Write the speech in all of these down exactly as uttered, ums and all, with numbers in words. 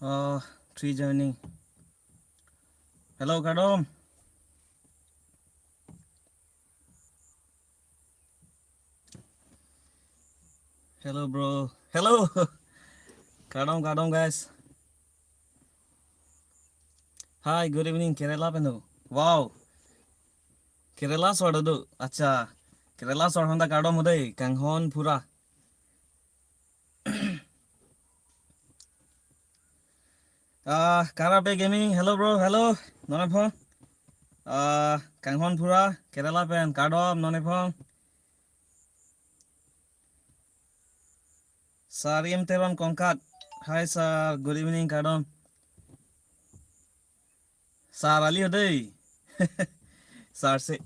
Uh, three joining. Hello, kardom. Hello, bro. Hello. Kardom, kardom, guys. Hi, good evening, Kerala pen ho. Wow. Kerala asor do. Acha. Kerala asor aphan ta kardom ho dei, Kanghon Phura. Ah, Karape Gaming, hello bro, hello. Non aphan. Ah, Kanghon Phura, Kerala pen, kardom, non aphan. Sarim Teron Kongkat. Hi sir, good evening, kardom. Sir ali ho dei. Sir se.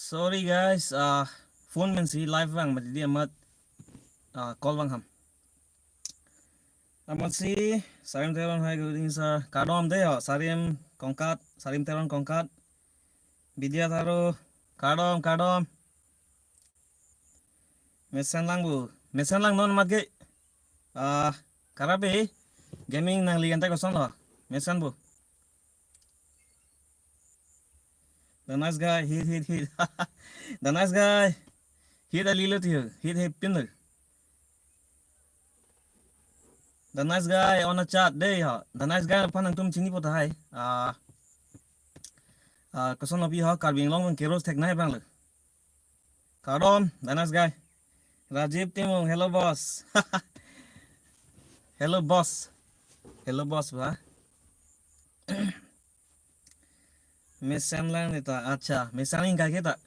Sorry guys, ah, phone pensi live vang mati di amat, ah, call vang ham. Amatsi, Sarim Teron, hi, good evening, sir. Kardom dei ho, Sarim Kongkat, Sarim Teron Kongkat. Bidya Taro, kardom, kardom. Mesen lang bu, mesen lang non amat ke. Ah, Karape Gaming nangli anta kosonlo? Mesen bu. The nice guy, hit, hit, hit. The nice guy. Hit ali lo tiyo, hit hepin lo. The nice guy on a chat dei ho. The nice guy aphan nangtum chinipo tahai. Ah, ah, koson api ho, Karbi Anglong pen keros theknai abang lo. Kardom, the nice guy. Rajiv Timung, hello boss. Hello boss. Hello boss ba. Mesen lang neta, acha, mesen lang ingkai ke ta.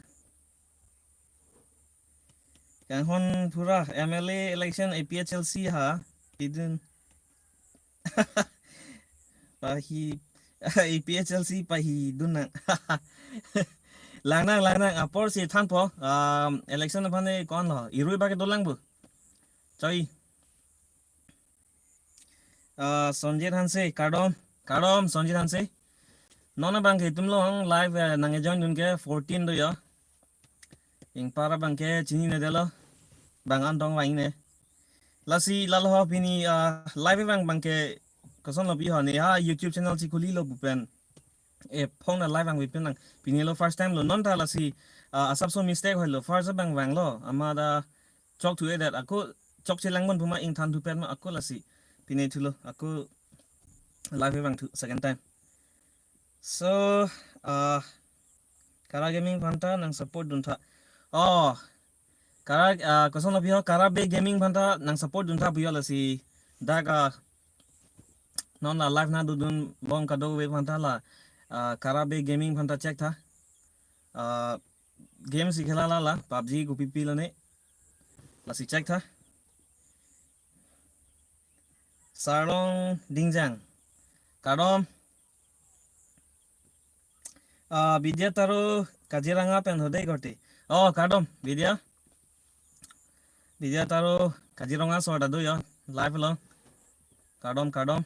Kanghon Phura, M L A election A P H L C ha, pidun. Pahi, A P H L C pahidun nang. Lang nang, lang nang, apor si thanpo, um, election aphan e kon lo, irui bak dolang bu. Choi. Ah, Sonjit Hanse, kardom, kardom, Sonjit Hanse. Non abang ke itum along live, eh, nang join dun ke fourteen do yo. Ingpar abang ke chinine detlo. Bang an dong vang ne. Lasi lalo ho pini, ah, live abang abang ke kosonlo pi ho ne ha YouTube channel si khulilo pu pen. Eh, phone na live vangve pen nang. Pini lo first time lo non ta lasi, ah, asapso mistake hoilo. First abang vanglo. Amat ta chok thu-e det ako chokche lang bon pu ma ingthan thu pen ma ako lasi. Pini thulo ako live vang thu second time. So, ah, Kara Gaming aphan ta nang support dun tha. Oh, Kara, ah, kosonlo pi ho, Karape Gaming aphan ta nang support dun tha pu yo lasi. Dak, ah, non la live nangdodun bom kadokave aphan ta la, ah, Karape Gaming aphan ta check tha. Ah, game si khela la la, PUBG kopi pi lo ne. Lasi check tha. Sarlong Dingjang. Kardom. Ah, Bidya Taro Kaziranga pen ho dei korte. Oh, kardom, Bidya. Bidya Taro Kaziranga asor ta do yo, live lo. Kardom, kardom.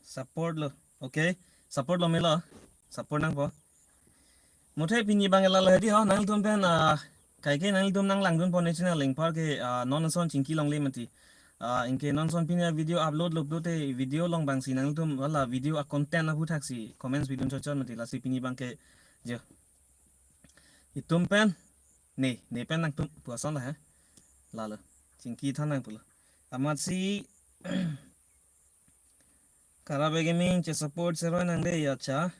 Support lo. Okay. Support lo melo. Support nangpo. Muthe pini abang ke lalo hedi ho, nangtum pen, ah, kaike nangtum nang langdun pon ne channel link par ke, ah, non son chingki longle mati. Ah, anke non son pini video upload lo upload te video along abang si nangtum wala video a content aphuthak si comments bidun chot chot mati lasi pini abang ke jo. Itum pen, ne, ne pen nangtum puason la ha. Lalo. Chingki than nang pulo. Amatsi Karape Gaming che support seroi nang dei ya cha.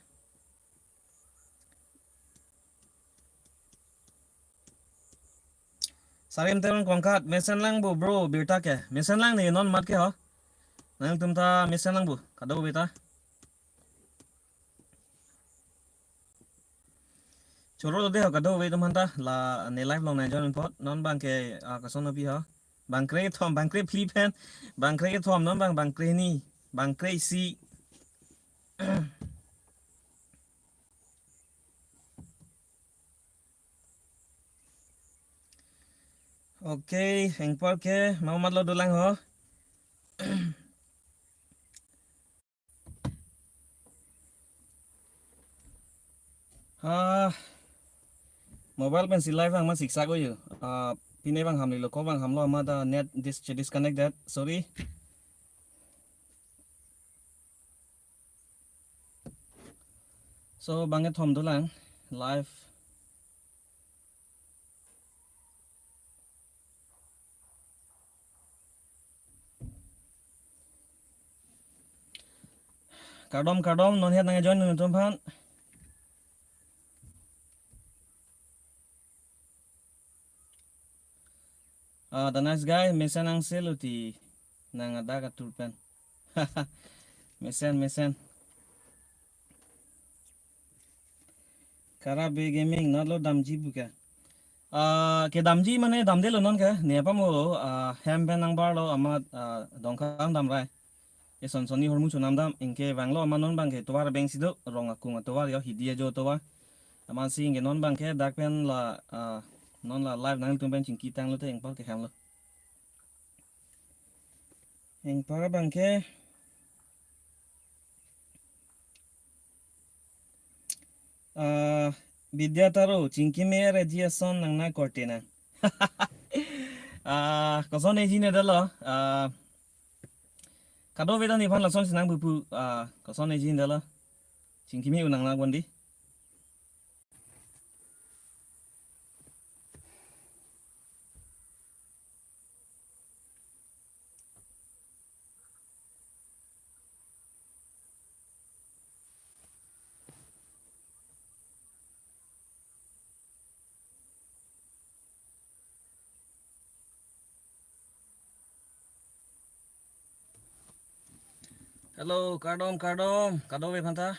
Sarim Teron Kongkat, mesen lang bu bro, birta ke. Mesen lang ne non mat ke ho. Nangtum ta mesen lang bu, kadokave ta. Choro lo dei ho kadokave atum aphan ta, la ne live along nang join apot, non abang ke, ah, kosonlo pi ho. Bang krethom, bang krephli pen, bang krethom, non abang bang krehini, bang kre-isi. Okay, ingpar ke, mamat lo dolang ho. Ah, mobile pensi live vang ma siksak oyo. Ah, pine vang hamlilo, ko vang hamlo amat ta net dis-, disconnected. Sorry. So, bangkethom dolang live. Kardom, kardom, non het nangjoin nangtum aphan. Ah, the nice guy, mesen angse lo ti nang ada ka turpen. Mesen, mesen. Karabe Gaming, nat lo damji buka. Ah, kedamji mane damdelo non ke, ne apa mo, ah, hem pen nangbarlo amat, ah, Dongka damrai. Eson sonni hormu chonam dam, anke vanglo amat non bangke tovar abang si do, Rong Akung atovar yo, Hidi ajo atovar. Amatsi anke non bangke dak pen la, ah, non la live nangtum pen chingki tanglo te ingpar ke hemlo. Ingpar bangke, ah, Bidya Taro, chingki me reji ason nang na korte na. Ah, koson eji ne dalo, ah, kadokave ta nephan lasonsi nangpupu, ah, koson eji ne dalo. Chingki me unang na bondi. Hello, kardom, kardom, kadokave aphanta.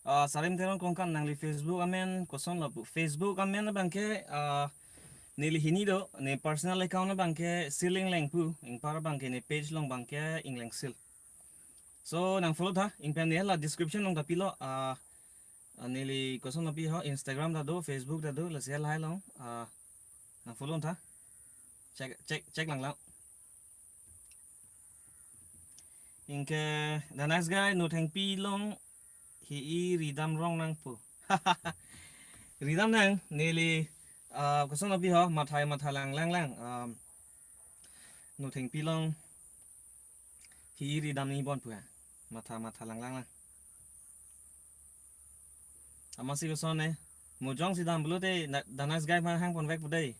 Ah, Sarim Teron Kongkan, nangli Facebook amen kosonlo pu. Facebook amen bangke, ah, neli hini do, ne personal account bangke Sil Ingleng pu, ingpar bangke ne page along bangke Ingleng Sil. So, nang follow tha, ingpen ne la description along ta pilo, ah, ah, neli kosonlo pi ho, Instagram ta do, Facebook ta do, lasi lahai along, ah, nang follow tha. Check, check, check lang lang. Anke the nice guy, Nothengpi along hi-i ridam rong nang pu. Ridam nang, neli, ah, kosonlo pi ho, mathai matha lang lang lang. Um, Nothengpi along hi-i ridam ni bon pu ha. Matha matha lang lang lang. Amatsi koson ne. Mo jongsi dam pulote na-, the nice guy aphan hangponvek pu dei.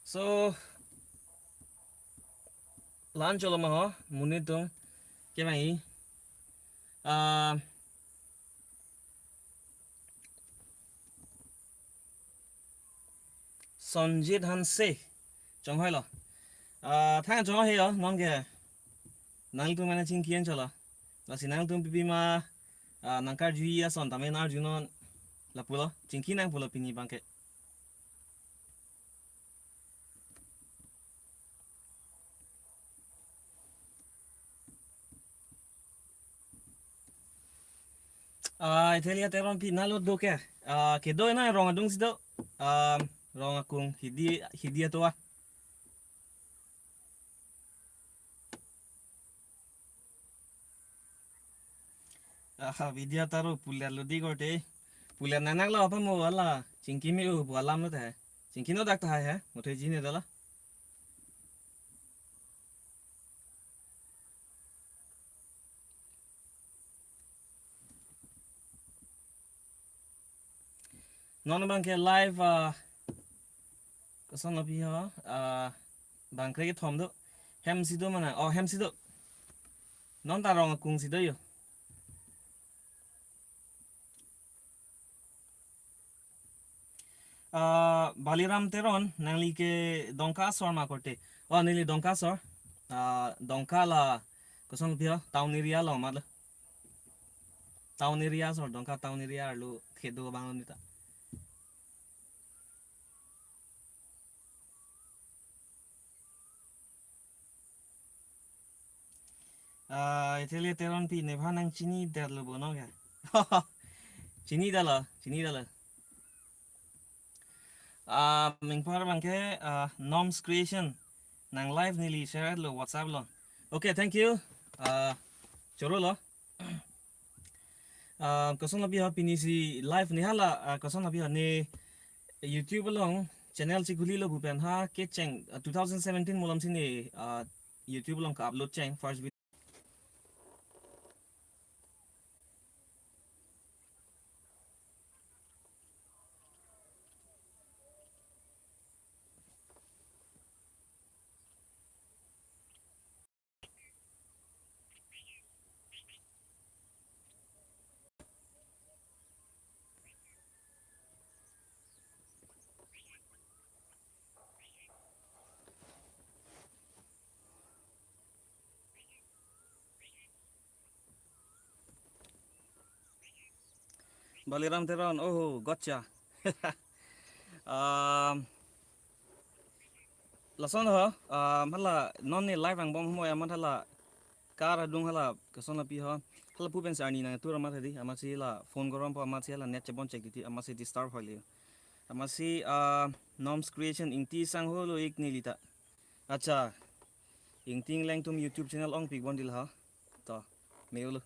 So, la-an cholo ma ho, monit atum kevang-i. Ah, Sonjit Hanse. Chonghoi lo. Ah, thang chonghoi lo, non ke. Nangtum mane chingki an cholo. Lasi nangtum pipi ma, ah, nangkarju ason tame nang arjunon. Lapulo, chingki nang pulo pini bangke. Ah, Ethelia Teronpi nalo do ke. Ah, kedo na Rong Adung si do. Ah, Rong Akung Hidi, Hidi atovar. Aha, Bidya Taro puler lo di korte. Puler nanak lo apa mo wala? Chingki me u pu alam lo te. Chingki no dak tahai he. Mo the ji ne dala. Non bangke live, ah, kosonlo pi ho, ah, bang kre kethom do. Hem si do mana? Oh, hem si do. Non ta Rong Akung si do yo. Ah, Baliram Teron, nangli ke Dongka asor ma korte. Oh, neli Dongka asor. Ah, Dongka la kosonlo pi ho, town area lo mat lo. Town area asor, Dongka town area arlo kedo abang lo neta. Ah, Italy Teronpi nephan nangchinidetlo bo no ke? Chinidetlo, chinidetlo. Ah, mingpar abangke, ah, Noms Creation. Nang live neli share lo WhatsApp lo. Okay, thank you. Ah, choro lo. Ah, koson lapi ho pinisi live ne hala, ah, koson lapi ho ne YouTube along channel si khulilo pu pen ha kecheng, ah, two thousand seventeen malom si ne, ah, YouTube along ka-upload cheng first video. Baliram Teron, oh, gotcha. Um, lason ho, um, hala non ne live angbong mo amat hala car adung hala koson lapi ho. Hala pu pen si arni nangtur amat hedi, amatsi la phone gorom po amatsi hala net chebon chek titi, amatsi disturb holi. Amatsi, uh, Noms Creation Ingti sangho lo ik neli ta. Acha. Ingti Engleng atum YouTube channel ongpik bon dil ha. To, meulo.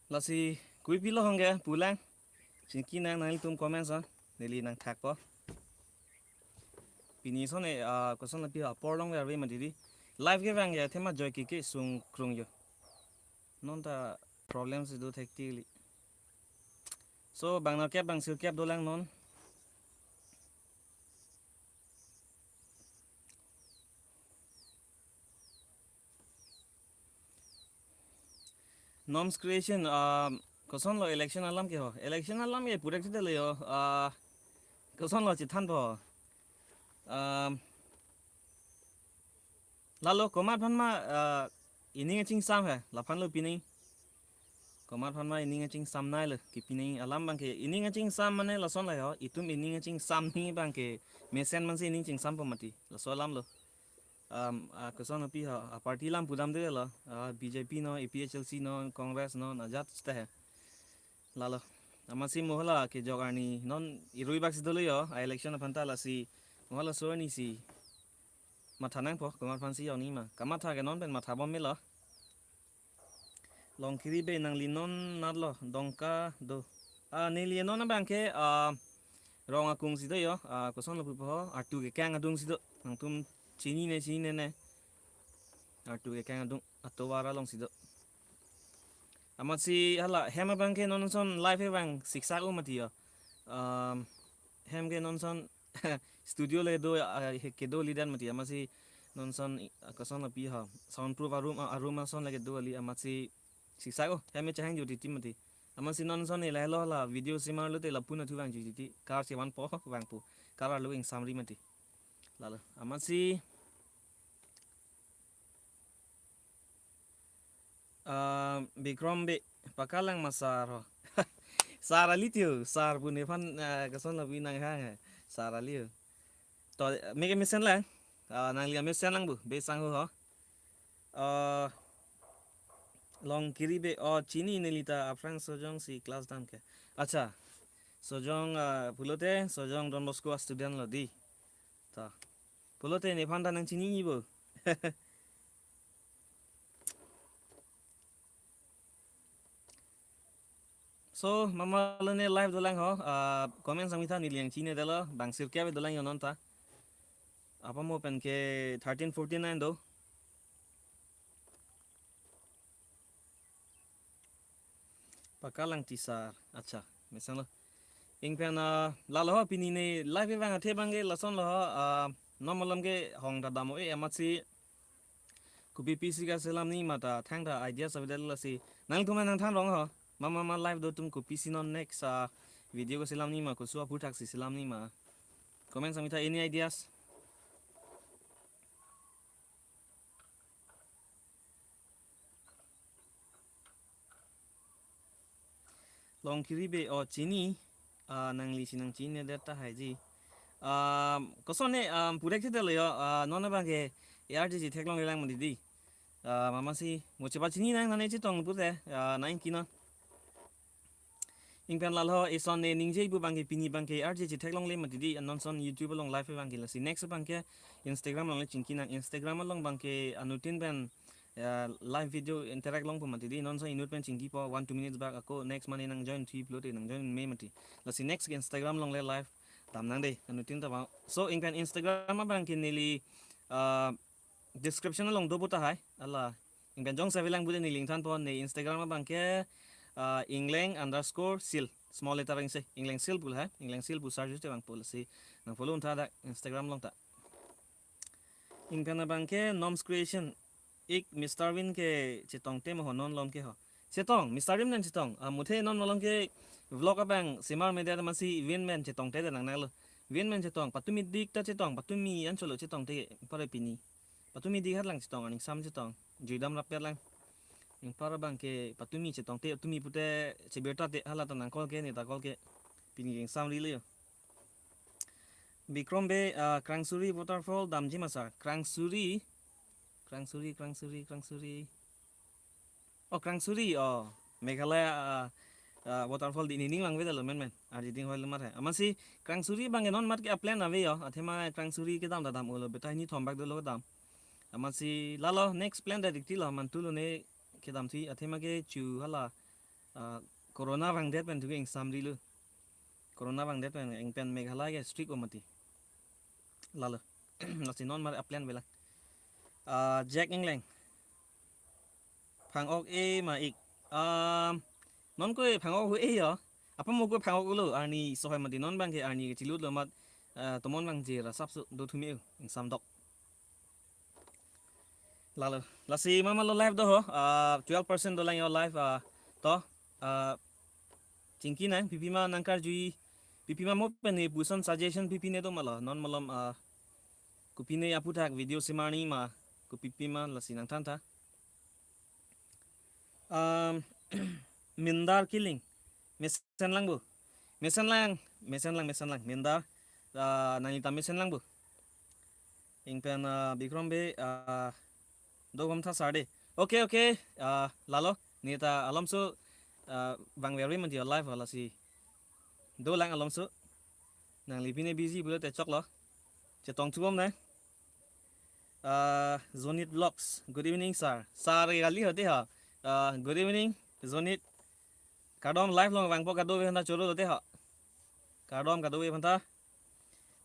Lasi kopi lo hongke pulang. Chingki nang nangtum comment sa. Neli nangthak po. Pini son e, ah, koson lapi apor long verve mati di. Live kevang ya thema joy kike sung krung yo. Non ta problem si do thek tili. So bang nerkep bang sirkep dolang non. Noms Creation, ah, koson lo election alam ke ho? Election alam ke purek sida le yo. Ah, koson lo chethan po. Ah, lalo komat aphan ma, ah, ining achingsam he, laphan lo pining. Komat aphan ma ining achingsam nai lo, ke pining alam abangke ining achingsam mane lason la ho, itum ining achingsam ni abangke mesen mansi ining chingsam po mati, laso alam lo. Um, ah, koson api ha, ah, party lam pudam de lo, ah, B J P no, A P H L C no, Congress no, ajat seta he. Lalo. Amatsi mo hala kejok arni non irui bak si dolo yo, ah, election aphan ta lasi mo hala so arni si matha nangpo, komat aphan si yoni ma. Kamatha ke non pen matha bom me lo. Longkiri Bey nangli non natlo, Dongka do. Ah, neli non abangke, ah, Rong Akung si do yo, ah, koson lo pupo ho, Artu Kekang adung si do. Nangtum chinine, chinine ne. Artu Kekang adung, atovar along si do. Amatsi hala hem abangke non son live abang siksak o mati yo. Um, hem ke non son studio le do, ah, he kedo lidan mati, amatsi non son, ah, koson lapi ha, soundproof aroom, ah, aroom ason le kedo kali, amatsi siksak o, hem me chahang jo titi mati. Amatsi non son ila helo la video si mar lo te lapu na thu vang jo titi, car si van po vang po, car lo ing samri mati. Lalo, amatsi Ah, Bikrom Bey, pakalang ma sar ho. Sar ali tio, sar pu nephan, ah, koson lapi nanghang he. Sar ali ho. To, me ke mesen lang. Ah, nangli mesen lang bu, Bey sangho ho. Ah, Longkiri Bey, oh, chini neli ta aphrang Sojong si class dam ke. Acha. Sojong, ah, pulote, Sojong Don Bosco a student lo di. Ta. Pulote nephan ta nangchiniji bo. So, mama lo ne live dolang ho, ah, comment sang mitha neli nangchinidetlo, bang sirkep dolang yo non ta. Apa mo pen ke thirteen forty-nine do. Pakalang ti sar. Acha, mesen lo. Ing pen, ah, lalo ho pini ne live vang athe abangke lason lo ho, ah, non malom ke hong ta dam o e amatsi kopipi si kaselam nangji ma ta thangta idea sabi dal lasi. Nangtum nangthan rong ho. Mama ma live do atum kopisi non next, ah, video kaselam nangji ma koso aphuthak si selam nangji ma. Comment sang mitha any ideas? Longkiri Bey, oh, chini, ah, nangli si nangchinidet tahai ji. Ah, koson ne, ah, purek si dalo yo, ah, non abangke A R T C theklonglelang mati di. Ah, mama si mo chepachini nang nane chetong pute, ah, nang kina. Ingpen lalo ison ne ningje ibu abangke pini abangke R J chetheklongle mati di, non son YouTube along live abangke lasi. Next abangke Instagram along le chingki nang, Instagram along abangke anuttin pen, ah, live video interact longpo mati di, non son inut pen chingkipo one two minutes bak ako next mane nang join thi pulote nang join me mati. Lasi next ke Instagram along le live dam nang de anuttin ta bang. So ingpen Instagram abangke neli, ah, description along do puta hai. Hala ingpen jongsi avelang pute neli ingthanpo, ne Instagram abangke, ah, ingleng underscore sil, small letter ingse, ingleng sil pu hai, ingleng sil pu search te bang pu lasi nang follow untha dak Instagram along ta. Ingpen abangke Noms Creation, ik Mister Win ke chetongte mo ho non malom ke ho. Chetong, Mister Win pen chetong. Ah, muthe non malom ke vlog abang simar media amatsi Win pen chetongte de nang nanglo. Win pen chetong, patumi dik ta chetong, patumi anchot lo chetongte pare pini. Patumi dik hat lang chetong, aning sam chetong, juidam rapet lang. Ingpar abangke patumi chetongte, tumi pute chebirta te hala ta nang call ke, ne ta call ke. Pini ke ingsamri le yo. Bikram Bey, ah, Krangsuri waterfall damji ma sir. Krangsuri, Krangsuri, Krangsuri, Krangsuri. Oh, Krangsuri, oh, Meghalaya, ah, ah, waterfall di nining lang veda lo men men. Arji ding hoi lo mat hai. Amatsi Krangsuri abangke non mat ke a-plan ave yo. Athema Krangsuri kedam ta dam-olo, beta hini thom bak dolo kedam. Amatsi lalo next plan ta dikti lo, mantu lo ne kedam thi. Athema ke chu hala, ah, corona vangdet pen thu ke ingsamri lo. Corona vangdet pen ingpen Meghalaya ke strict o mati. Lalo. Lasi non mar a-plan avelang. Ah, Jack Engleng. Phang-ok-e ma ik. Um, non ko phang-ok-e yo. Apa mo ko phang-ok-lo, arni sohai mati, non abangke arni ke chilut lo mat, ah, tomon abang je ra sapso do thume-o, ingsam dok. Lalo. Lasi mama lo live do ho, ah, twelve percent dolang yo live, ah, to, ah, chingki nang, pipima nang karjui, pipima mo pen ne puson suggestion pipine do malo, non malom, ah, kopine aputhak video simarni ma, kopipima lasi nangthantha. Um, Mindar Killing. Mesen lang bu. Mesen lang, mesen lang, mesen lang. Mindar, ah, nangli ta mesen lang bu. Ingpen, ah, Bikram Bey, ah, do gom tha sir de. Okay, okay. Ah, lalo, ne ta alomso, ah, vangverve mati live lasi. Dolang alomso. Nangli pine busy pulote choklo. Chetong thubom nang. Ah, Zonit Vlogs. Good evening, sir. Sir ke kali hote ha. Ah, good evening, Zonit. Kardom live along vangpo kadokave aphanta choro lote ha. Kardom kadokave aphanta.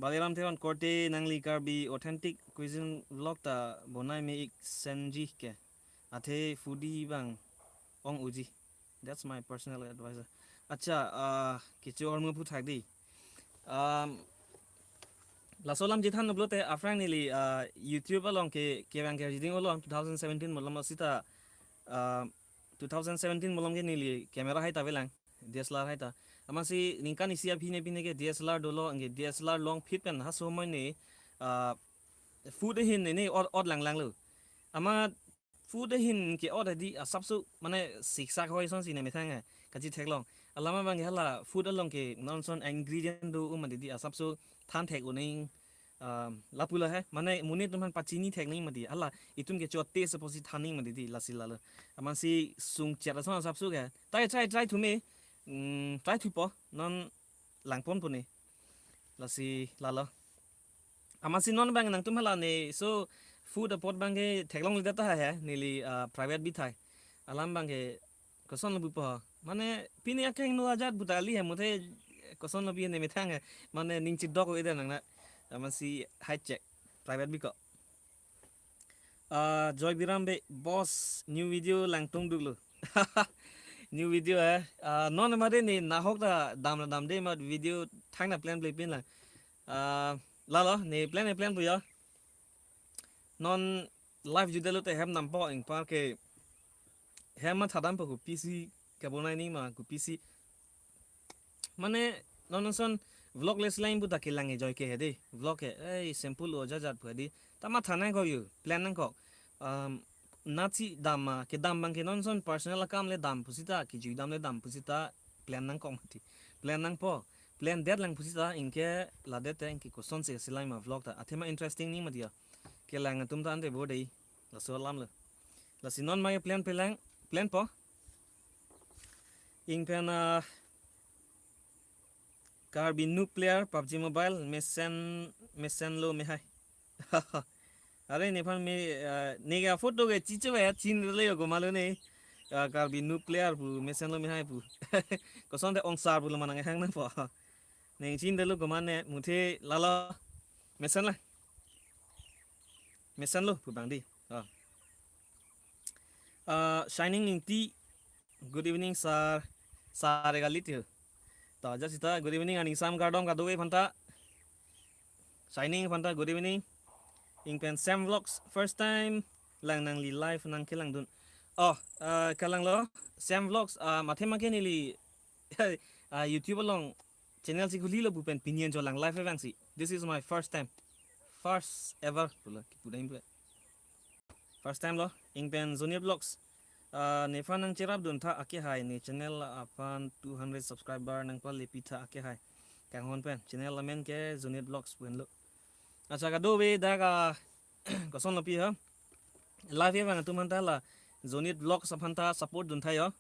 Baliram Teron korte nangli Karbi authentic cuisine vlog ta bonai me ik senji ke. Athe foodie abang ong-oji. That's my personal advisor. Acha, ah, kecho ahormu aputhak di. Um, laso alam chethan pulote aphrang neli, ah, YouTube along ke, kevang ke reading along two thousand seventeen malom sita, ah, two thousand seventeen malom ke neli camera hai ta avelang, D S L R hai ta. Amatsi ningkan isi aphi ne pine ke D S L R dolo, anke D S L R long phit pen ha somoi ne, ah, food ahin ne ne ot, ot lang lang lo. Amat food ahin ke-ot di asapso mane siksak hoi asonsi ne methang hai, kachitheklong. Alam abang ke hala food along ke non son ingredient do-o mati di asapso than thek uning, um, lapu la hai, mane monit atum aphan pachini thek ning mati, hala itum ke chote se posi than ning mati di, lasi lalo. Amatsi sungchet ason asapso ke. Try, try, try thume. Mm, try thupo. Non langponpo ne. Lasi lalo. Amatsi non abang nangtum hala ne, so food apot abang ke theklongledet ta hai, neli, ah, private bi thai. Alam abang ke koson lo bipo. Mane pini akeng no ajat buta ali hai, muthe koson lo bi ne methang hai. Mane ning chidok ida nang na. Amatsi hai check. Private bi ko. Ah, Joy Biram Bey, boss, new video langtung duklo. New video eh. Ah, non made ne nahok ta dam la dam de mat video thang na plan play pin lang. Ah, lalo, ne plan ne plan puya. Non live jude lote hem nampo ingpar ke hem ma thadampo kopisi kabonai ning ma kopisi. Mane non son vlog le slang puta kelang e joy ke hede. Vlog ke, eh, simple o jajat pu hedi. Ta matha nangkok yo, plan nangkok. Um, nachi dam ma, kedam abang ke non son personal akam le dam pusita, kejui dam le dam pusita, plan nangkok mati. Plan nangpo. Plan det lang pusita, ingke ladet te ingke koson se slang ma vlog ta. Athema interesting ning mati ya. Kelang atum ta ante bo dei. Laso alam le. Lasi non mage plan pelang, plan po. Ingpen, ah, Karbi noob player PUBG Mobile mesen, mesenlo mehai. Are nephan me, ah, neke photo ke chicho ya chin le yo komalo ne. Ah, Karbi noob player pu mesenlo mehai pu. Kosonte ongsar pulo ma nang hang nangpo. Neng chin delo komane muthe lalo. Mesenlo. Mesenlo pu bang di. Ah. Ah, Shining Ningti, good evening, sir. Sir ega lit yo. Ta, ja sita, good evening, aning sam kardom kadokave aphanta. Shining aphanta, good evening. Ingpen Sam Vlogs, first time lang nangli live nangkelangdun. Oh, ah, kalanglo, Sam Vlogs, ah, mathe make neli, ah, YouTube along channel si khulilo pu pen pini anchot lang live evangsi. This is my first time. First ever. Pulo, kipu dam pu. First time lo, ingpen Zonit Vlogs. Ah, nephan nangcherapdun tha akehai, ne channel aphan two hundred subscriber nangpalepi tha akehai. Kanghon pen, channel amen ke Zonit Vlogs pu henlo. Accha, kadokave dak, ah, kosonlo pi ha. Live evang atum aphanta la Zonit Vlogs aphanta support dun tha yo.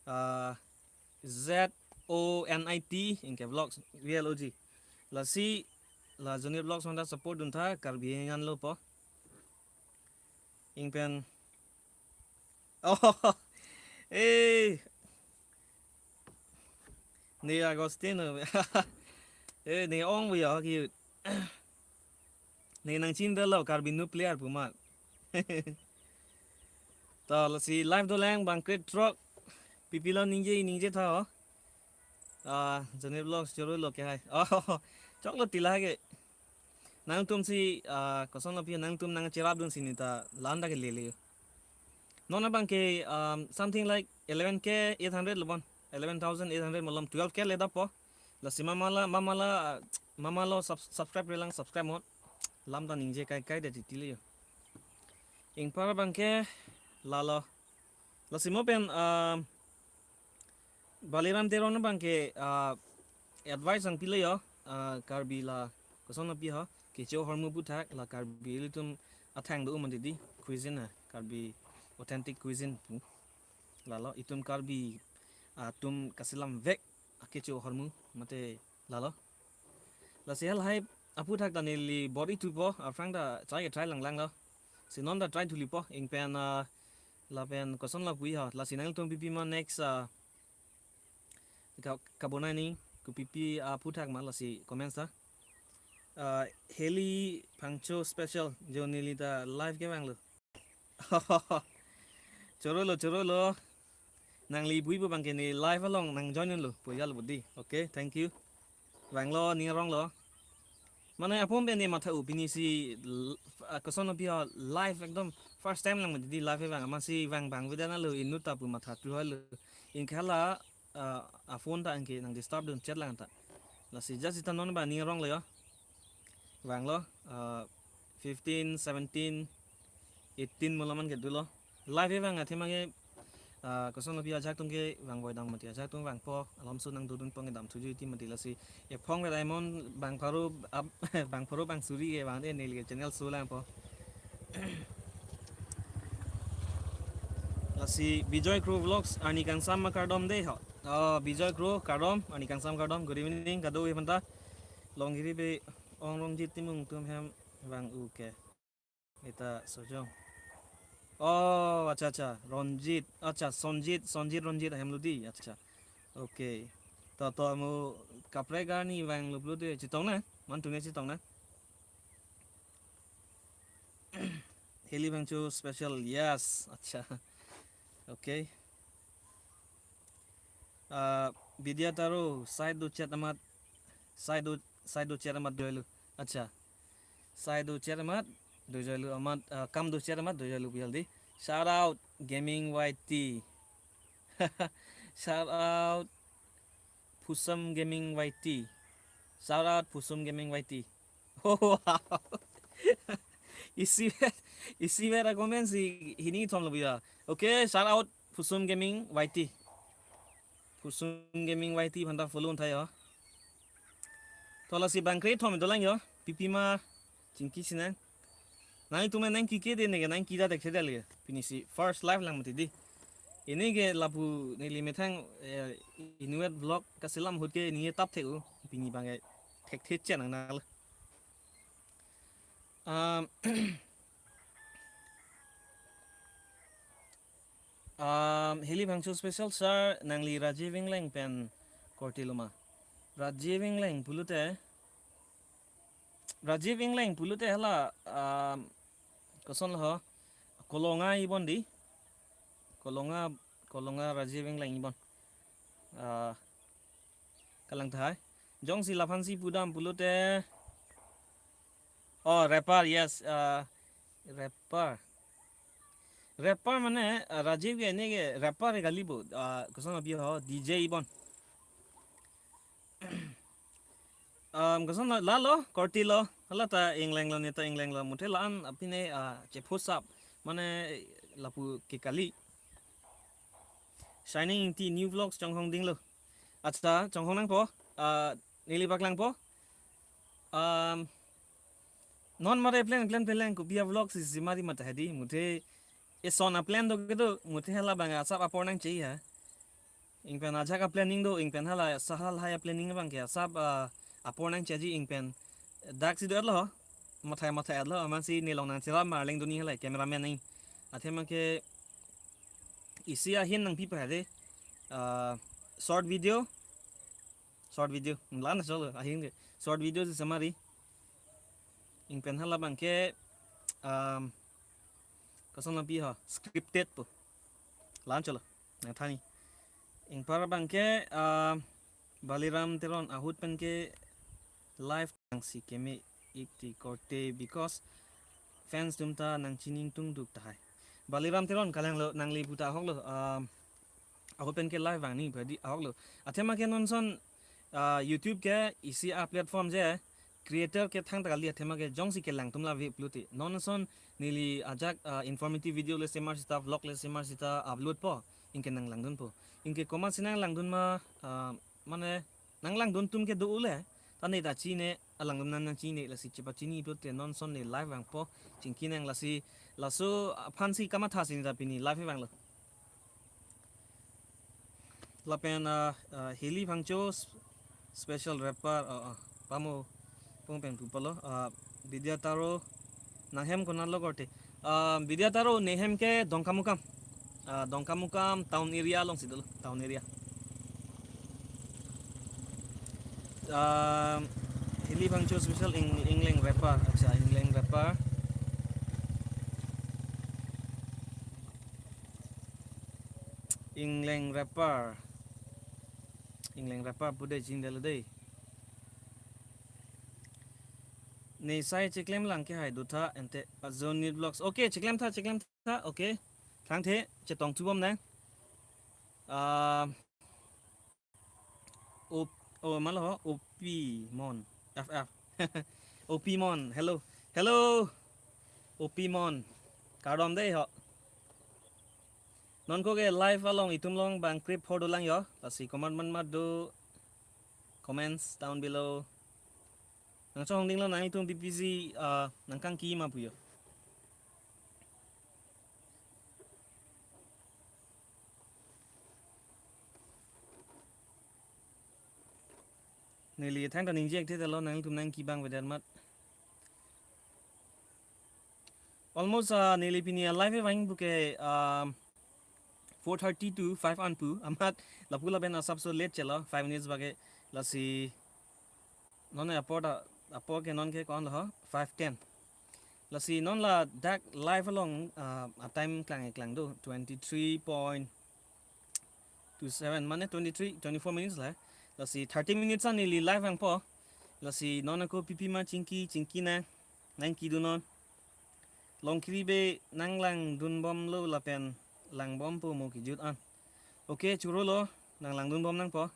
Ah, Z O N I T, ingke Vlogs, V L O G. Lasi, la Zonit Vlogs aphanta support dun tha, Karbi angan lo po. Ingpen. Oh, eh. Ne Agostino. Eh, ne ong bu ya ki. Ne nang chin dalo Karbi noob player pu ma. To, lasi live dolang bang kre throk. Pi pilo ningje, ningje tha ho. Ah, Zonit Vlogs choro lo ke hai. Oh, choklo tila ke. Nangtum si, ah, kosonlo pi nangtum nangcherapdun si neta la-an ta ke lele. Non abang ke, um, something like eleven K eight hundred lo bon. Eleven thousand eight hundred malom twelve K le dapo. Lasi ma mala, ma mala, ah, ma malo sub-, subscribe relang subscribe mo. Lam ta ningje kai kai de titile yo. Ingpar abang ke lalo. Lasi mo pen, um, Baliram Teron abang ke, ah, advice nangpilo yo, ah, Karbi la kosonlo pi ho, kecho ahormu aphuthak la Karbi ilitum athang do-o mati di, cuisine ha, Karbi authentic cuisine pu. Lalo itum Karbi atum kasilam vek akecho ahormu mate lalo. Lasi halahai aphuthak ta neli bor-i thupo, aphrang ta try ke try langlang lo. Si non ta try thulipo, ingpen, ah, lapen kosonlo pu ho. Lasi nangtum pi pi ma next, ah, ka, kabonai ni kopi pi aphuthak ma lasi comments ta. Ah, Heli Phangcho special, jo neli ta live kevanglo. Choro lo, choro lo. Nangli bui pu abang ke ne live along nang join lo, pu ya lo budi. Okay, thank you. Vanglo, ning arong lo. Mane apum pen ne matha-u pini si l-, ah, kosonlo pi ho live ekdom first time lang mati di live evang, amatsi vang bang video na lo inut ta pu matha tu lo. Ingke la, ah, a phone ta ingke nang disturb dun chat lang ta. Lasi just ita non ba ning arong lo yo. Vanglo, ah, fifteen, seventeen, eighteen malom an ke dolo. Live evang athema ke, ah, kosonlo pi ajahak atum ke vang voidam mati, ajahak atum vangpo, alam su nang dodun pong dam thuju iti mati lasi. Ephong ke Diamond bang pharo ap-, bang pharo bang suri ke vang de neli ke channel su langpo. Lasi Bijoy Kro Vlogs arni kangsam ma kardom de ho. Oh, Bijoy Kro, kardom, arni kangsam kardom. Good evening, kadokave aphanta. Longgiri pe Ong Rongjit Timung atum hem vang-u ke. Ita Sojong. Oh, accha, accha. Ronjit. Accha, Sonjit, Sonjit Ronjit ahem lo di. Accha. Okay. To, to, mo kaprek arni vanglo pulote chetong na? Man tune chetong na? Heli Phangcho special. Yes. Accha. Okay. Ah, Bidya Taro, sai do chat amat, sai do, sai do chat amat doilu. Accha. Sai do chat amat, doilu amat, ah, kam do chat amat, doilu bial di. Shout out Gaming Y T. Shout out Phusum Gaming Y T. Shout out Phusum Gaming Y T. Oh, wow. Isi ver, isi ver a comment si hini thom lo biya. Okay, shout out Phusum Gaming Y T. Phusum Gaming Y T aphanta follow un tha yo. To lasi bang kre thom dolang yo. Pi pi ma chingki sinang. Nangtum nangkike de neke nangkida thekthedetlo. Pini si first live lang mati di. Pini ke lapu neli methang, eh, inutvet vlog kaselam ahut ke neli tap thek-o. Pini abang ke thekthe chenang nang. Um, um, Heli Phangcho special sir, nangli Rajiv Engleng pen korte lo ma? Rajiv Engleng pulote, Rajiv Engleng pulote hala, um, kosonlo ho, Kolonga ibon di. Kolonga, Kolonga Rajiv Engleng ibon. Ah, kalang tahai. Jongsi laphansi pudam pulote. Oh, rapper, yes. Ah, rapper. Rapper mane, ah, Rajiv ke neke rapper kali bo. Ah, koson abi ho, D J ibon. Um, koson la, lalo, korte lo, hala ta Engleng lo, neta Engleng lo, muthe la-an apine, ah, chepho sap, mane lapu ke kali. Shining Ingti new vlogs chonghong dinglo. Accha, chonghong nangpo, ah, neli paklangpo. Um, non mare plan, plan, plan, kopi a vlog si, si mari mata hedi, muthe eson a plan do kedo, muthe hala abang asap apor nangcheji ha. Ingpen ajak a planning do, ingpen hala sahal hai a planning abang ke asap, ah, apor nangcheji ingpen dak si do-etlo. Mathai mathai-etlo, amatsi nelong nangcherap ma arleng duni hala cameraman nang. Athema ke isi ahin nangpi pa de. Ah, short video. Short video. Lan cholo, ahin ke. Short video si samari. Ingpen hala abang ke, um, koson lapi ho, scripted po. Lan cholo. Nangthani. Ingpar abang ke, ah, Baliram Teron ahut pen ke live nangsi keme-ik ti korte because fans atum ta nangchini ingtungduk tahai. Baliram Teron kalanglo nangli puta ahoklo, ah, ahut pen ke live vang ni badi ahoklo. Athema ke nonson, ah, YouTube ke isi a platform je creator ke thangta kali athema ke jongsi kelang atum la ave pulote. Nonson neli ajak, ah, informative video le semar sita vlog le semar sita upload po. Ingke nanglangdunpo. Ingke komatsi nanglangdun ma, ah, mane nanglangdun atum ke do-o le. Ta ne ta chine, alangdun nang nangchine lasi chepachini pulote nonson ne live vangpo. Chingki nang lasi laso aphansi kamatha si ne ta pini live vanglo. Lapen, ah, ah, Heli Phangcho s-, special rapper, ah, ah, pamo pung pen pupalo, ah, Bidya Taro nanghem konatlo korte. Ah, Bidya Taro nehem ke Dongkamukam. Ah, Dongkamukam town area alongsi dolo, town area. Ah, Heli Phangcho special Eng-, Engleng rapper. Accha, Engleng rapper. Engleng rapper. Engleng rapper pu de jing dalo dei. Ne sai cheklem lang ke hai do tha ante Azonit Vlogs. Okay, cheklem tha, cheklem tha. Okay. Thangthe chetong thubom nang. Ah, Op-, oh, malo ho, Opi Mon, F F. Opi Mon, hello. Hello. Opi Mon. Kardom dei ho. Non ko ke live along itum long bang krip pho dolang yo. Lasi comment man mat do, comments down below. Nangchonghong dinglo nangtum B P C, ah, nangkangki ma pu yo. Neli thangta ningje-ik thetlo nangtum nangki bang avedet amat. Almost, ah, neli pini a live vang buke, ah, four thirty to five an pu amat lapu lapen asapso late chelo, five minutes bage. Lasi non apor ta, apor ke non ke ko-an lo ho, five ten. Lasi non ladak live along, ah, a time klang klang do, twenty-three point two seven, mane twenty-three, twenty-four minutes la. Lasi thirty minutes an neli live vangpo. Lasi non ako pipi ma chingki, chingki nang, nangki do non. Longkiri be nanglangdunbomlo lapen langbompo mo kejut an. Okay, chorolo, nanglangdunbom nangpo.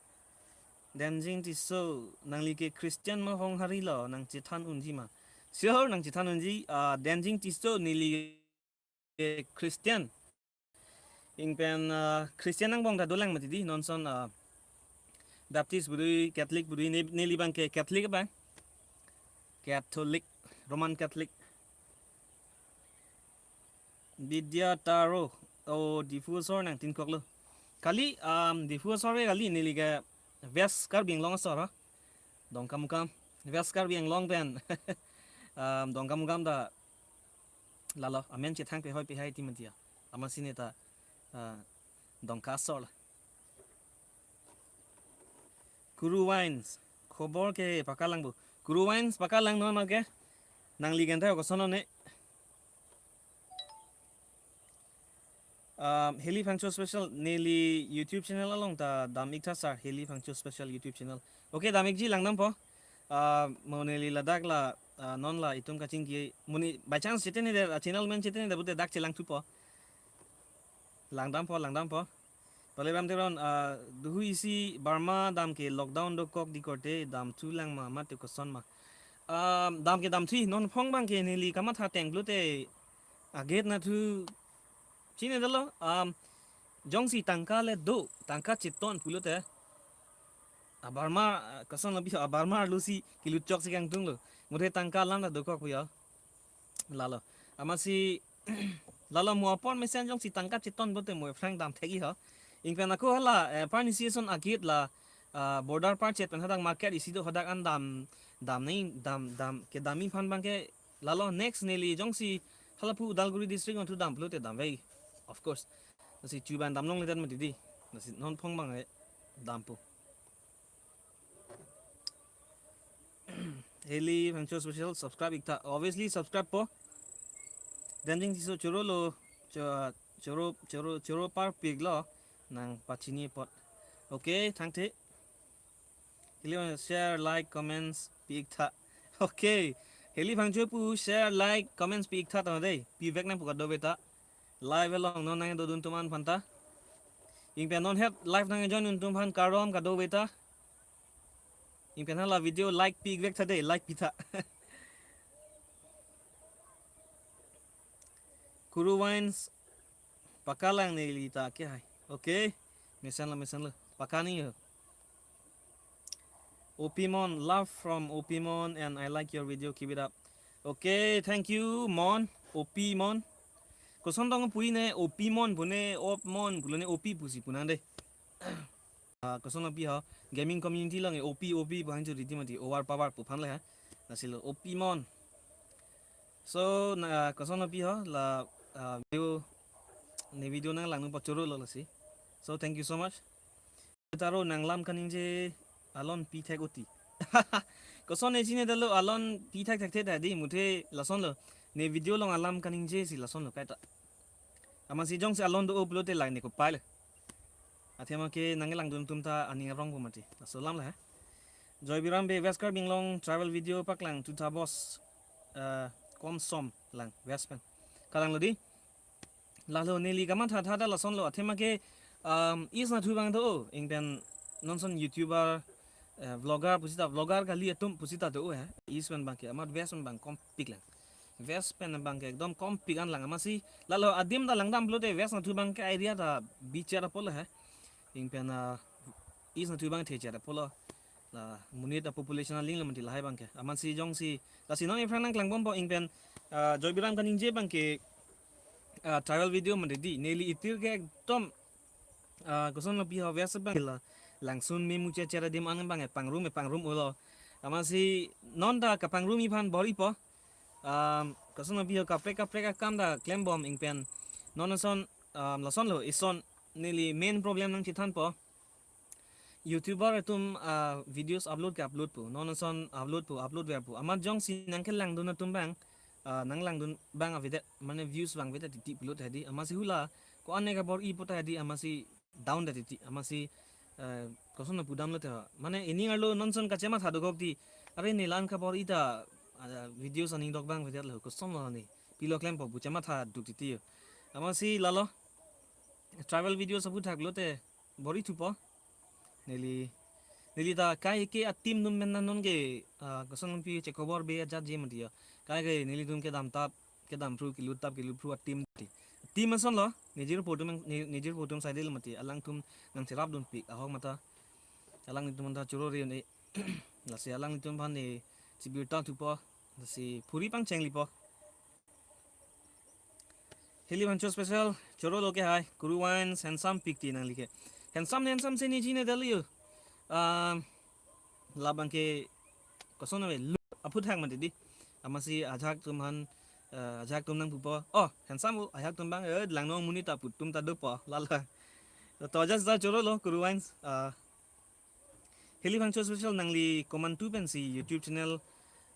Denjing Tisso, nangli ke Christian ma Honghari lo, nangchethan unji ma? Sure, nangchethan unji, ah, Denjing Tisso, neli ke Christian. Ingpen, ah, Christian angbong ta dolang mati di, nonson, ah, Baptist pu do, Catholic pu do, ne-, neli bang ke Catholic bang. Catholic, Roman Catholic. Bidya Taro. O, Diphu asor nangtinkoklo. Kali, um, Diphu asor ke kali, neli ke West Karbi Anglong asor, ha? Dongkamukam. West Karbi Anglong pen. Um, Dongkamukam ta lalo, amen chethang pehoi pehai ti mati ya. Amatsi neta, uh, Dongka asor la. Kuru Vines, khobor ke pakalang bo. Kuru Vines, pakalang non ma ke. Nangli kenta koson ne. Um, Heli Phangcho Special, neli YouTube channel along ta dam-iktha sir, Heli Phangcho Special YouTube channel. Okay, dam-ikji, langdampo. Uh, mo neli ladak la, uh, non la itum kachingki, mo ne by chance chetene det, uh, channel men chetene det pute dak chelangthupo. Langdampo, langdampo. Pale Ram Teron, ah, duhu isi Burma dam ke lockdown dokok di korte damthulang ma mate koson ma. Ah, dam ke damthu, non phong abang ke neli kamatha teng pulote agate nathu chine detlo, um, jongsi tangka le do, tangka cheton pulote. A Burma, ah, koson labi, a Burma arlo si kelut chok si kangtunglo. Muthe tangka alam ta dokok pu ya. Lalo. Amatsi lalo mo apor mesen jongsi tangka cheton pulote mo aphrang dam thekji ho. Ingpen ako hala, eh, par nisi eson agate la, ah, border par chet pen hadak market isi do, hadak an dam, dam nai, dam, dam, kedamji aphan abang ke lalo next neli jongsi halapu Udalguri district nathu dam pulote damvai. Of course. Lasi chuban damlongledet mati di. Lasi non phong abang ke dampo. Heli Phangcho Special subscribe-iktha. Obviously subscribe po. Denjing Tisso choro lo, cho-, choro, choro, choro parpiklo nang pachini apot. Okay, thangthe. Heli Phangcho share, like, comments pi-iktha. Okay. Heli Phangcho pu share, like, comments pi-iktha tang dei. Pivek nangpo kadokave ta. Live along non nangdodun atum an aphanta. Ingpen non het live nangjoin-un atum aphan kardom kadokave ta. Ingpen hala video like pi-ikvektha dei, like pitha. Kuru Vines pakalang neli ta ke hai. Okay. Mesenlo, mesenlo. Pakani ho. O P Mon, love from O P Mon and I like your video, keep it up. Okay, thank you Mon, O P Mon. Koson tong pu ne, O P Mon pu ne, Op Mon pu ne, O P pusi pu nang dei. Ah, koson lapi ho, gaming community along O P, O P pu hang churi ti mati, overpower pu aphan le ha. Lasi lo, O P Mon. So, na, koson lapi ho, la, ah, video, ne video nanglang nu pachoro lo lasi. So, thank you so much. Taro nang lam kaningje alon pi thek uti. Koson ne chine detlo alon pi thek thek thek ta di muthe lason lo. Ne video along alam kaningje si lason lo kaita. Amatsi jongsi alon do-o pulote lang ne kopai le. Athema ke nang langdun atum ta aning arong po mati. Laso alam la ha. Joy Biram Bey West Karbi Anglong travel video paklang thu tha boss. Eh, kom som lang West pen. Kalanglo di. Lalo neli kamatha tha ta lason lo athema ke, um, East nathu abang do-o, ingpen non ason YouTuber, eh, vlogger pusita, vlogger kali atum pusita do-o he. East pen abang ke, amat West pen abang kompik lang. West pen abang ke ekdom kompik an lang amatsi. Lalo adim ta langdam pulote West nathu abang ke area ta bichar apotlo he. Ingpen, ah, East nathu abang thecher apotlo. La monit a population aling lo mati lahai abang ke. Amatsi jongsi, lasi non aphrang nangklangbompo ingpen, ah, Joy Biram kaningje abang ke, ah, travel video mati di. Neli itir ke ekdom, ah, koson lapi ho West abang la. Langsun me muche chera adim an abang e pangrum e pangrum-olo. Amatsi non ta kapangrumji aphan bor-ipo. Um, koson lapi ho kaprek kaprek akam ta klembom ingpen. Non ason, um, lason lo ison neli main problem nangchethanpo. YouTuber atum, ah, videos upload ke upload po. Non ason upload po, upload ver po. Amat jongsi nangkelangdun atum abang, ah, nanglangdun abang avedet, mane views abang avedet titi pulote hedi. Amatsi hula, ko-an ne kabor-ipo ta hedi, amatsi down det titi. Amatsi, eh, koson na pudamlo te. Mane ining arlo non ason kachematha dokok ti. Are ne la-an kabor-i ta, ah, videos aning dok abang avedetlo. Koson lo ne. Pilo klempo pu chematha duk titi. Amatsi lalo. Travel videos aphuthak lote. Bor-ithupo. Neli, neli ta kaike a-team atum pen non ke, ah, koson pi che khobor be ajat je mati ya. Kaike nelitum kedam tap, kedam phru, kelut tap, kelut phru a-team ti. Team ason lo, nejirpo atum, ne-, nejirpo atum side lo mati. Alangtum nangcherapdunpik, ahok mata. Alanglitum ta choro re ne. Lasi alanglitum aphan ne chibirta thupo. Lasi phuri pangcheng lipo. Heli Bhangcho Special, choro lo ke hai, Kuru Wines, handsome pik ti nangli ke. Handsome, handsome si ne chine dali yo. Um, labang ke, koson ave, look, aphuthak mati di. Amatsi ajahak atum aphan, eh, ajahak atum nangpupo. Oh, handsome o, ajahak atum abang, eh, langno amonit ta pu atum ta dopo, lala. To just da choro lo, Kuru Wines, ah, Heli Bhangcho Special, nangli komantu pensi YouTube channel,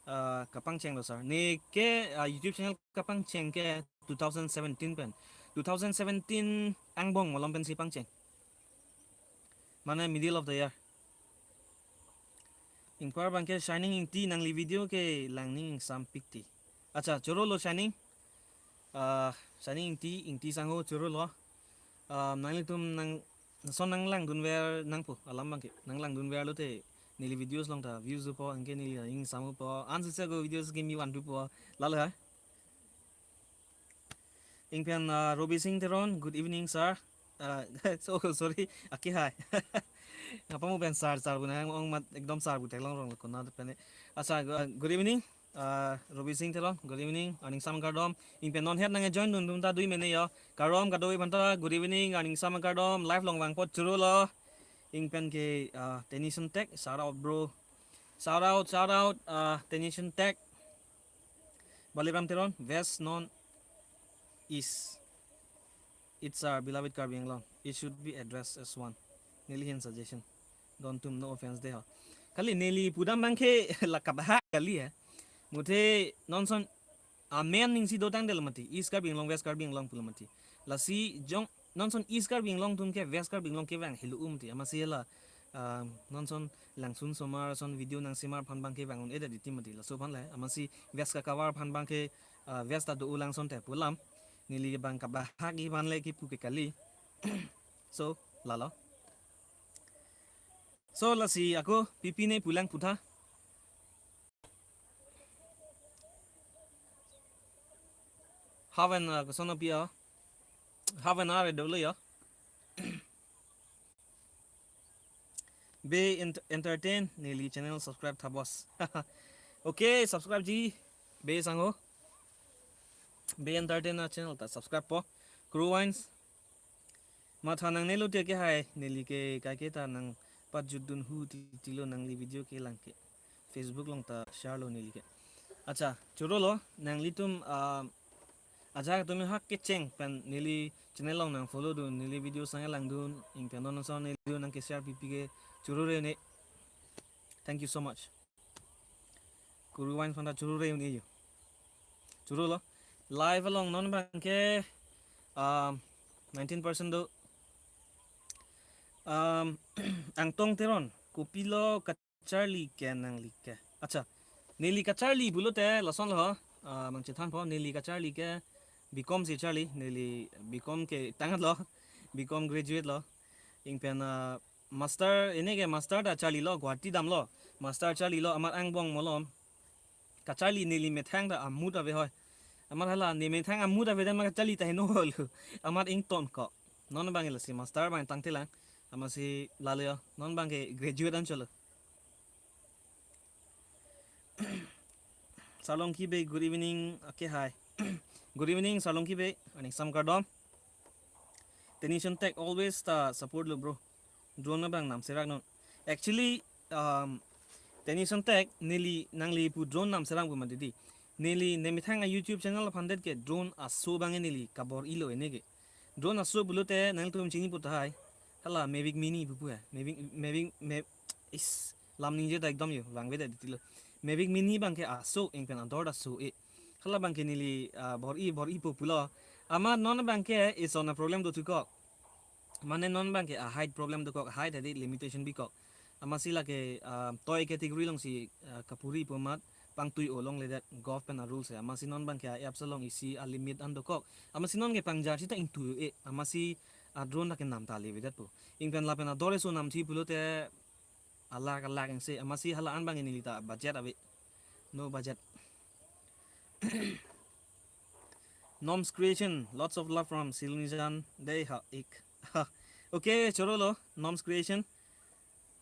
ah, kapangcheng lo sir. Ne ke, ah, YouTube channel kapangcheng ke two thousand seventeen pen. Two thousand seventeen angbong malom pensi pangcheng. Mane middle of the year. Ingpar abang ke Shining Ingti, nangli video ke langning ingsam pik ti. Acha, choro lo Shining. Ah, Shining Ingti, Ingti sangho choro lo. Ah, nanglitum nang, lason nanglangdunver nangpo, alam abang ke. Nanglangdunver lote neli videos along ta views dopo, anke neli ingsam dopo. Ansi se ko videos kimi van dopo. Lalo ha. Ingpen, ah, Robi Singh Teron, good evening, sir. Ah, so, sorry, aki hai. Ngapa mo pen sir, sir pu nang ong mat ekdom sir pu theklong rong lo kona pen. Acha, ah, good evening, ah, Robi Singh Teron, good evening, aning sam kardom. Ingpen non het nang join dun atum ta dui mene yo. Kardom kadokave aphanta, good evening, aning sam kardom, live along vangpo choro lo. Ingpen ke, ah, Tennyson Tech, shout out bro. Shout out, shout out, ah, Tennyson Tech. Baliram Teron, West non East. It's our beloved Karbi Anglong. It should be addressed as one. Neli ahin suggestion. Don atum, no offense de ho. Kali neli pudam abang ke la kabahak kali ya. Muthe non ason amen ning si dotang del mati. East Karbi Anglong, West Karbi Anglong pulo mati. Lasi jong non ason East Karbi Anglong atum ke West Karbi Anglong kevang helo mati. Amatsi la, ah, non ason Langsun Somar ason video nangsemar aphan abang ke vang un-e det ti mati. Laso aphan le. Amatsi West ka cover aphan abang ke, ah, West ta do-o langsung te pu alam. Neli abang kabahak-i aphan le kipu ke kali. So, lalo. So, lasi ako P P ne pulang putha. Half an hour, koson api ya. Half an hour dolo ya. Be Ent-, Entertain, neli channel subscribe tha boss. Okay, subscribe ji. Be sangho. Be Entertain a channel ta subscribe po. Kuru Wines. Matha nangne lote ke hai, neli ke kaike ta nangpajut dun hu ti, tilo nangli video kelang ke. Facebook along ta share lo neli ke. Acha, choro lo, nanglitum, ah, ajahak atum hak kecheng pen neli channel along nang follow dun, neli video sang langdun, ingpen non ason neli video nang ke share pipi ke choro re ne. Thank you so much. Kuru Wines aphanta choro re un-e yo. Choro lo. Live along non abang ke, um, nineteen percent do. Um, Angtong Teron, kopilo kacharli ke nangli ke. Acha, neli kacharli pulote lason lo, ah, nangchethan po, neli kacharli ke B Com si charli, neli B Com ke tangat lo, B Com graduate lo. Ingpen, ah, master, ine ke master ta charli lo, Guwahati damlo, master charli lo, amat angbong malom. Kacharli neli methang ta amut ave hoi. Amat hala ne methang amut ave dan ma kacharli ta heno holo. Amat ington ko. Non abang lasi master abang tangte lang. Amatsi lalo yo. Non abang ke graduate an cholo. Sarlongki Bey, good evening. Okay, hi. Good evening, Sarlongki Bey. Aning sam kardom. Tennyson Tech always ta support lo, bro. Drone abang namserak non. Actually, um, Tennyson Tech, neli nangli pu drone namserak pu mati di. Neli ne methang a YouTube channel aphan det ke drone aso abang neli kabor-i lo ene ke. Drone aso pulote nangtum chini pu tahai. Hala Mavic Mini pupu hai. Mavic, Mavic, Mav-, is, lam ningje ta ekdom yo, vangve ta ditilo. Mavic Mini abang ke aso, ingpen ador ta so-e. Hala abang ke neli, ah, bor-i, bor-ipo pulo. Amat non abang ke ison a problem do thukok. Mane non abang ke a height problem dokok, height hadi limitation bikok. Amatsi lake, ah, toy category alongsi, ah, kapuri pu amat pangtui-o longledet govt pen a rules ya. Amatsi non abang ke a apps along isi a limit an dokok. Amatsi non ke pangjar sita ingtui-e. Amatsi a drone ta kenam ta levedetpo. Ingpen lapen ador eso namthi pulote alak alak ingse. Amatsi hala an abang neli ta budget ave. No budget. Noms Creation, lots of love from Silunijan. Dei ha ik. Okay, choro lo, Noms Creation.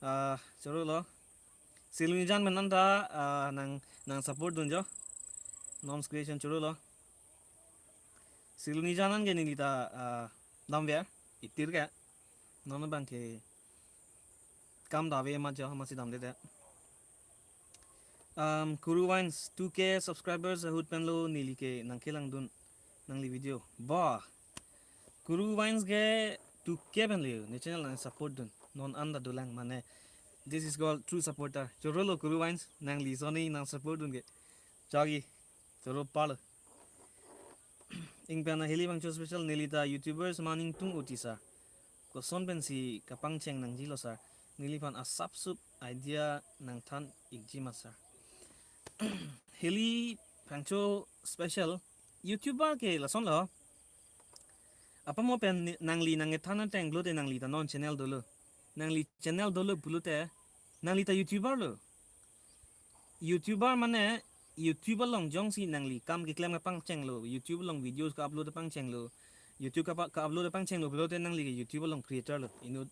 Ah, choro lo. Silunijan pen anta, ah, nang, nang support dun jo. Noms Creation choro lo. Siloni janan ke neli ta, ah, damver, itir ke. Non abang ke kam dave ma jo masi damde de. Um, Kuru Vines two K subscribers ahut pen lo neli ke nangkelangdun nangli video. Bah. Kuru Vines ke two K pen le ne channel nang support dun. Non anda dolang mane. This is called true supporter. Choro lo Kuru Vines nangli soni nang support dun ke. Chagi. Choro palo. Ingpen ahili bangcho special neli ta YouTubers maning tung uti sir. Koson pensi kapangcheng nangjilo sir. Neliphan asapsup idea nangthan ikji ma sir. Hili bangcho special YouTuber ke lason lo. Apa mo pen ni- nangli nangkethan ateng pulote nangli ta non channel dolo. Nangli channel dolo pulote nangli ta YouTuber lo. YouTuber mane YouTube along jongsi nangli kam keklem kapangchenglo, YouTube along videos ka-upload pangchenglo, YouTube ka-, ka-upload pangchenglo pulote nangli ke YouTube along creator lo, inut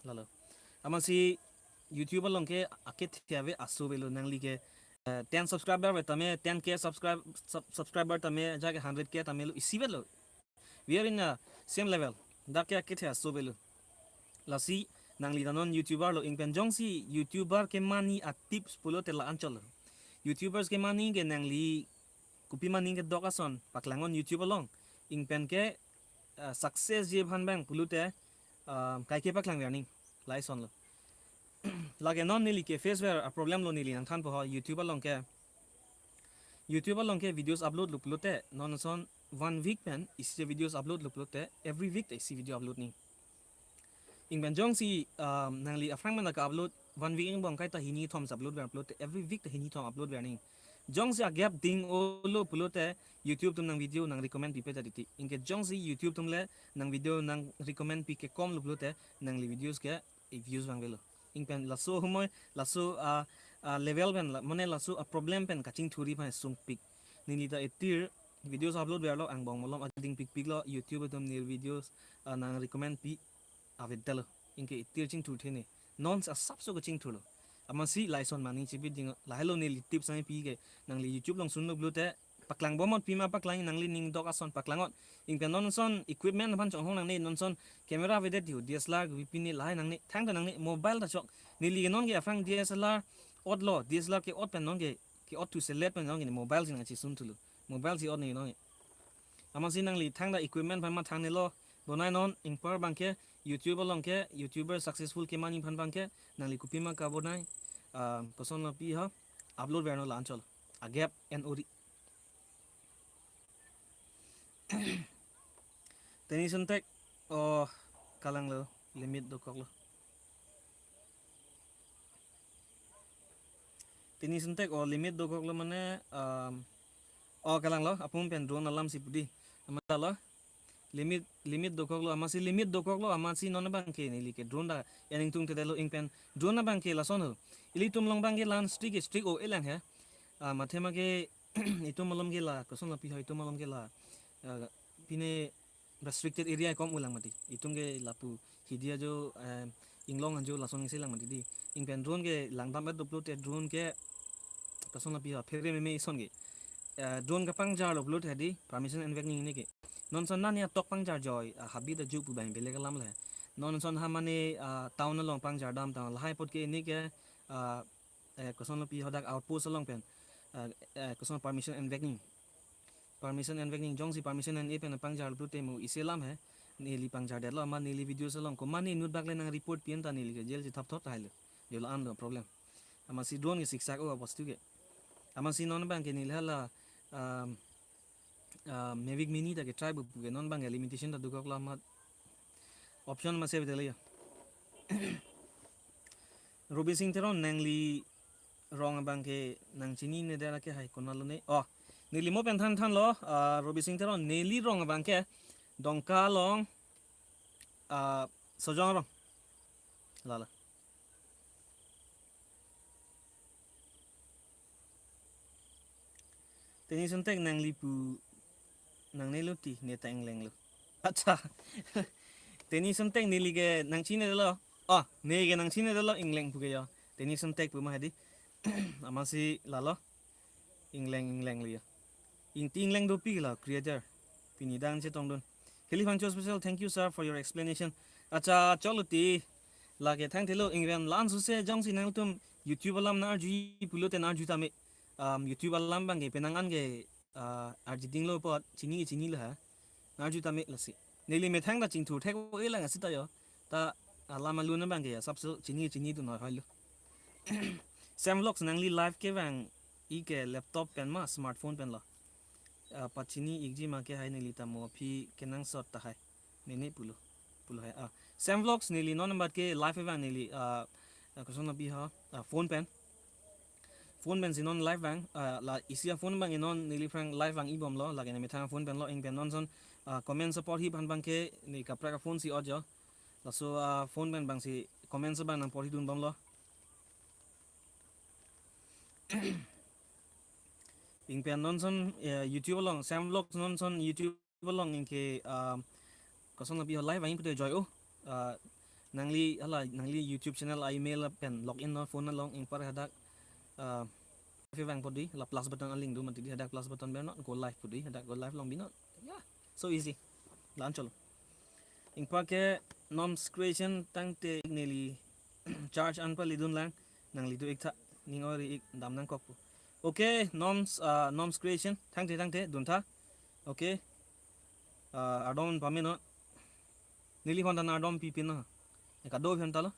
lalo. Amatsi YouTube along ke akethe ave aso avelo, nangli ke, eh, ten subscriber ave tame, ten K subscribe, sub-, subscriber tame, ajahak ke hundred K tame lo, isi avelo. We are in a same level. Dak ke akethe aso avelo. Lasi nangli ta non YouTuber lo, ingpen jongsi YouTuber kemani atips pulote la-an cholo. YouTubers kemani ke nangli kopi maning kedok ason paklang non YouTube along. Ingpen ke, ah, success ji aphan abang pulote, ah, kaike paklang ver ning. Lason lo. Lake non neli ke face ver aproblem lo, neli nangthanpo ho YouTube along ke. YouTube along ke videos upload lo pulote, non ason one week pen isi videos upload lo pulote, every week ta isi video upload ning. Ingpen jongsi, um, nangli aphrang pen ka-upload, one week angbong kaita hini thom upload ver pulote, every week ta hini thom upload ver ning. Jongsi a-gap ding-olo pulote, YouTube atum nang video nang recommend pipe ta titi. Ingke jongsi YouTube atum le nang video nang recommend pi kekom lo pulote, nangli videos ke, eh, views vang avelo. Ingpen laso humoi, laso, ah, ah, level pen la, mane laso a-problem pen kachingthuri aphan sungpik. Neli ta itir videos upload verlo, angbong malom ading pikpik lo, YouTube atum neli videos, ah, nang recommend pi avedetlo. Ingke itir chingthur thene. Non asapso kachingthurlo. Amatsi lason maning chipi ding, lahelo neli tips nangpi ke, nangli YouTube along sunlo pulote, paklang bomot pima paklang, nangli ning dok ason paklang ot. Ingpen non ason equipment aphan chonghong nangne, non ason camera avedet yo, D S L R ke pine lahai nangne, thangta nangne, mobile ta chok. Neli non ke aphrang D S L R ot lo, D S L R ke-ot pen non ke, ke-ot thu selet pen non ke mobile si nangchisun thulo. Mobile si ot ne non ke. Amatsi nangli thangta equipment aphan ma thangnelo, bonai non ingpar abang ke YouTube along ke, YouTuber successful kemani aphan abang ke, nangli kopima kabonai, ah, koson lo pi ho, upload verno la-an cholo. A-gap en ori. Teni suntek, oh, kalanglo, limit dokoklo. Teni suntek, oh, limit dokoklo mane, um, oh, kalanglo, apum pen drone alam si pudi. Amatlo, limit, limit dokoklo, amatsi limit dokoklo, amatsi non abang ke neli ke drone ta, ening tungtedetlo ingpen, drone abang ke lason ho. Ilitum along abang ke la-an strict, strict o-elang he. Ah, mathe ma ke, itum malom ke la, koson lo pi ho, itum malom ke la, ah, pine restricted area kom ulang mati. Itum ke lapu hidi ajo, eh, inglong anjo lason isi lang mati di. Ingpen drone ke langdam et doplo te drone ke koson lo pi ho, phere meme ison ke. Eh, drone kapangjar lo pulote di, permission envek ning ne ke. Non ason nani atok pangjar joi, ah, habit ajo pu bang bele kalam le. Non ason ha mane, ah, town along pangjar dam town lahai apot ke ne ke, ah, eh, koson lo pi ho dak outpost along pen, eh, eh, koson permission envek ning. Permission envek ning, jongsi permission en-e pen pangjar lo pulote mo isi alam he. Neli pangjardetlo, amat neli videos along. Komat ne inut bak le nang report pi-en ta neli ke jail chethap thot tahai lo. Jo la-an lo problem. Amatsi drone ke siksak o apos tu ke. Amatsi non abang ke neli hala, um, ah, Mavic Mini ta ke try pu ke, non abang ke limitation ta dokoklo amat. Option masi avedetlo ya. Robising Teron, nangli rong abang ke nangchinine det ra ke hai konat lo ne. Oh, neli mo pen thanthanlo, ah, Robising Teron, neli rong abang ke Dongka along, ah, Sojong arong. Lalo. Teni suntek nangli pu nangne lo ti, ne ta ingleng lo. Acha. Teni suntek neli ke nangchinedetlo. Oh, ne ke nangchinedetlo ingleng pu ke yo. Teni suntek pu ma hadi. Amatsi lalo. Ingleng, ingleng lo yo. Ingti ingleng dopik lo creator. pini dang chetongdun. Heli Phangcho Special, thank you sir for your explanation. Acha, cholo ti, lake thangthelo, ingven lan suse jongsi nangtum YouTube alam nang-arju pulote nang-arju tame. Um, YouTube alam abangke penang an ke, uh, arjidinglo apot, chini chinilo ha. Nang-arju tame lasi. Neli methang ta chingthur thek-o-e lang asita yo. Ta alam alun abangke asapso chini chinidun hoi hoilo. Sam Vlogs, nangli live kevang-ik ke laptop pen ma smartphone pen lo? Ah, pachini-ikji ma ke hai, neli ta mo aphi kenangsot tahai. Nene pulo. Pulo hai. Ah, Sam Vlogs, neli non number ke live evang neli, ah, ah, koson api ha, ah, phone pen. Phone pen si non live vang, ah, la isi aphone abang non neliphrang live vang-ibomlo, lake ne methang phone pen lo, ingpen non son, ah, comment support hi phan abangke ne kaprek aphone si ot jo. Laso, ah, phone pen abang si comment abang nangporhidunbomlo. Ingpen non son, eh, YouTube along, Sam Vlogs non son YouTube along ingke, ah, koson api ho live vang pute joy o. Ah, nangli hala, nangli YouTube channel a-email pen login non phone along, ingpar hadak, ah, live vang pudi, la plus button aling do mati di, hadak plus button ber non, go live pudi, hadak go live along bi non. Ya, so easy. Lan cholo. Ingpar ke Noms Creation tangte neli charge an palidun lang, nangli do-ik tha, ning ori-ik, dam nangkok pu. Okay, Noms, ah, Noms Creation, thangte thangte, dun tha. Okay. Ah, ardom pame non. Neliphan ta nang ardom pipin non. Kadokave aphan ta lo.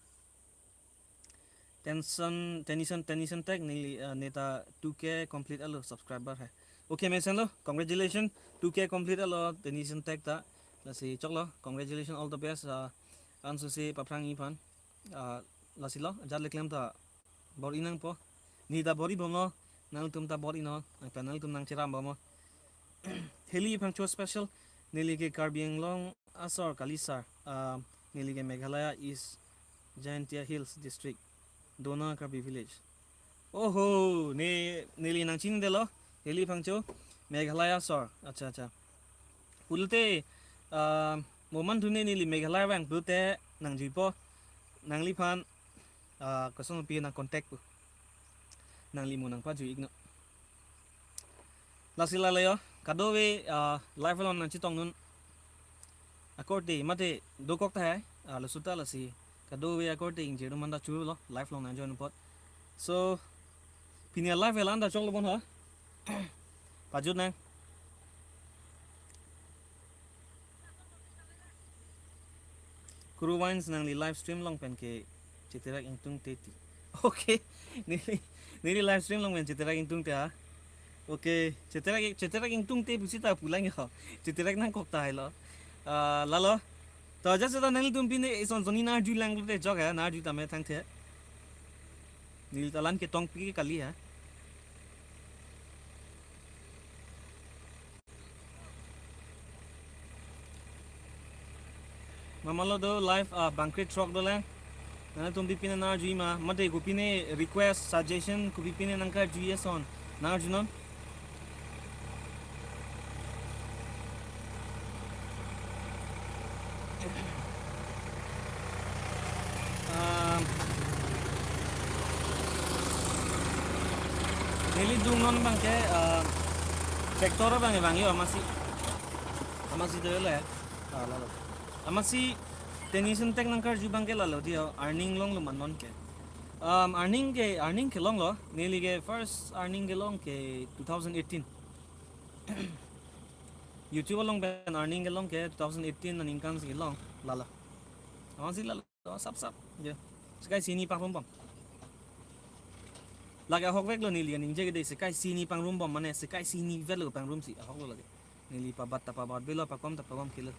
Tension, Tennyson, Tennyson Tech, neli, ah, ne ta two K complete alo subscriber hai. Okay, mesenlo, congratulations, two K complete alo, Tennyson Tech ta. Lasi choklo, congratulations, all the best, ah, ansose paphrang-ik aphan. Ah, lasi lo, ajat le klem ta bor-i nangpo. Ne ta bor-ibomlo, nangtum ta bor-i non, nangtum nangcherambomlo. Heli Phangcho Special, neli ke Karbi Anglong asor kali sir, ah, neli ke Meghalaya East Jaintia Hills District, Dona Karbi Village. Oho, ne, neli nangchinidetlo, Heli Phangcho, Meghalaya asor. Acha, acha. Pulote, ah, moman thune neli Meghalaya vang pulote nangjuipo, nangliphan, ah, koson api nang contact pu. Nangli mo nangpajui-ik non. Lasi lalo yo, kadokave, ah, live along nangchetongdun akorte mate dokok tahai, ah, laso ta lasi kadokave akorte ingjir atum an ta churlo, live along nang join apot. So, pini a live elan ta choklo bon ha. Pajut nang. Kuru Vines, nangli live stream along pen ke Chetirak Ingtungte ti. Okay. Neli, neli live stream along pen Chetirak Ingtungte ha. Okay. Chetirak, Chetirak Ingtungte pusita pulang yo. Chetirak nangkok tahai lo. Ah, lalo. To ajat seta nanglitum pine ison sonni nang-arju lang pulote jok ha, nang-arju tame thangthe. Neli ta lan ketongpi ke kali ha. Mamalo do live, ah, bangkri throk dolang. Nangtum kopipine nang-arju ma, mate kopine request, suggestion, kopipine nangkarju eson nang-arju non. Um, neli dungnon abangke, um, tractor abang vangji amatsi. Amatsi do le. Ah, lalo. Amatsi Tennyson Tech nangkarju abangke lalo di, earning longlo ma non ke. Um, earning ke, earning kelonglo. Neli ke first earning kelong ke two thousand eighteen. YouTube along pen earning kelong ke two thousand eighteen an income si kelong. Lalo. Amatsi lalo. To sap sap. Ya. Sekai sini pangrumbom. Lake ahokveklo neli kaningje ke dei, sekai sini pangrumbom mane sekai sini velo pangrum si ahoklo lake. Neli pabat ta pabat velo, pakom ta pakom kelo.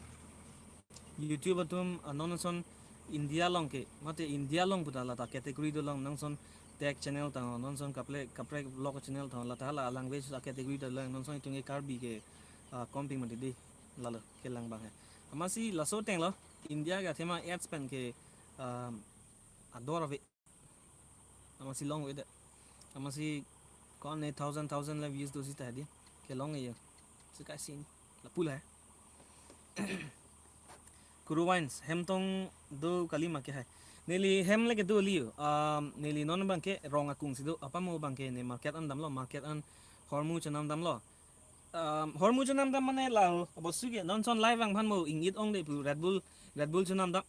YouTube atum, ah, non son India along ke, mate India along puta lata category dolong, non son tech channel ta, non son kaple, kaprek vlog channel ta, lata la language a category dolong, non son itum ke Karbi ke, ah, komping mati dei, lalo kelang abang hai. Amatsi laso ateng lo, India ke athema ads pen ke, um, ador ave. Amatsi longve det. Amatsi ko-an ne thousand, thousand le views do sita dei. Kelong ye. Sekai sini. Lapu la. Kuru Vines, hem tong do kali ma ke hai. Neli hem le kedo li yo. Um, neli non abangke Rong Akung si do. Apa mo abangke ne market an damlo, market an hormu chenam damlo. Um, hormu chonam dam mane lau, abosu ke, non son live vang aphan mo ing-it ong de pu Red Bull, Red Bull chonam dam.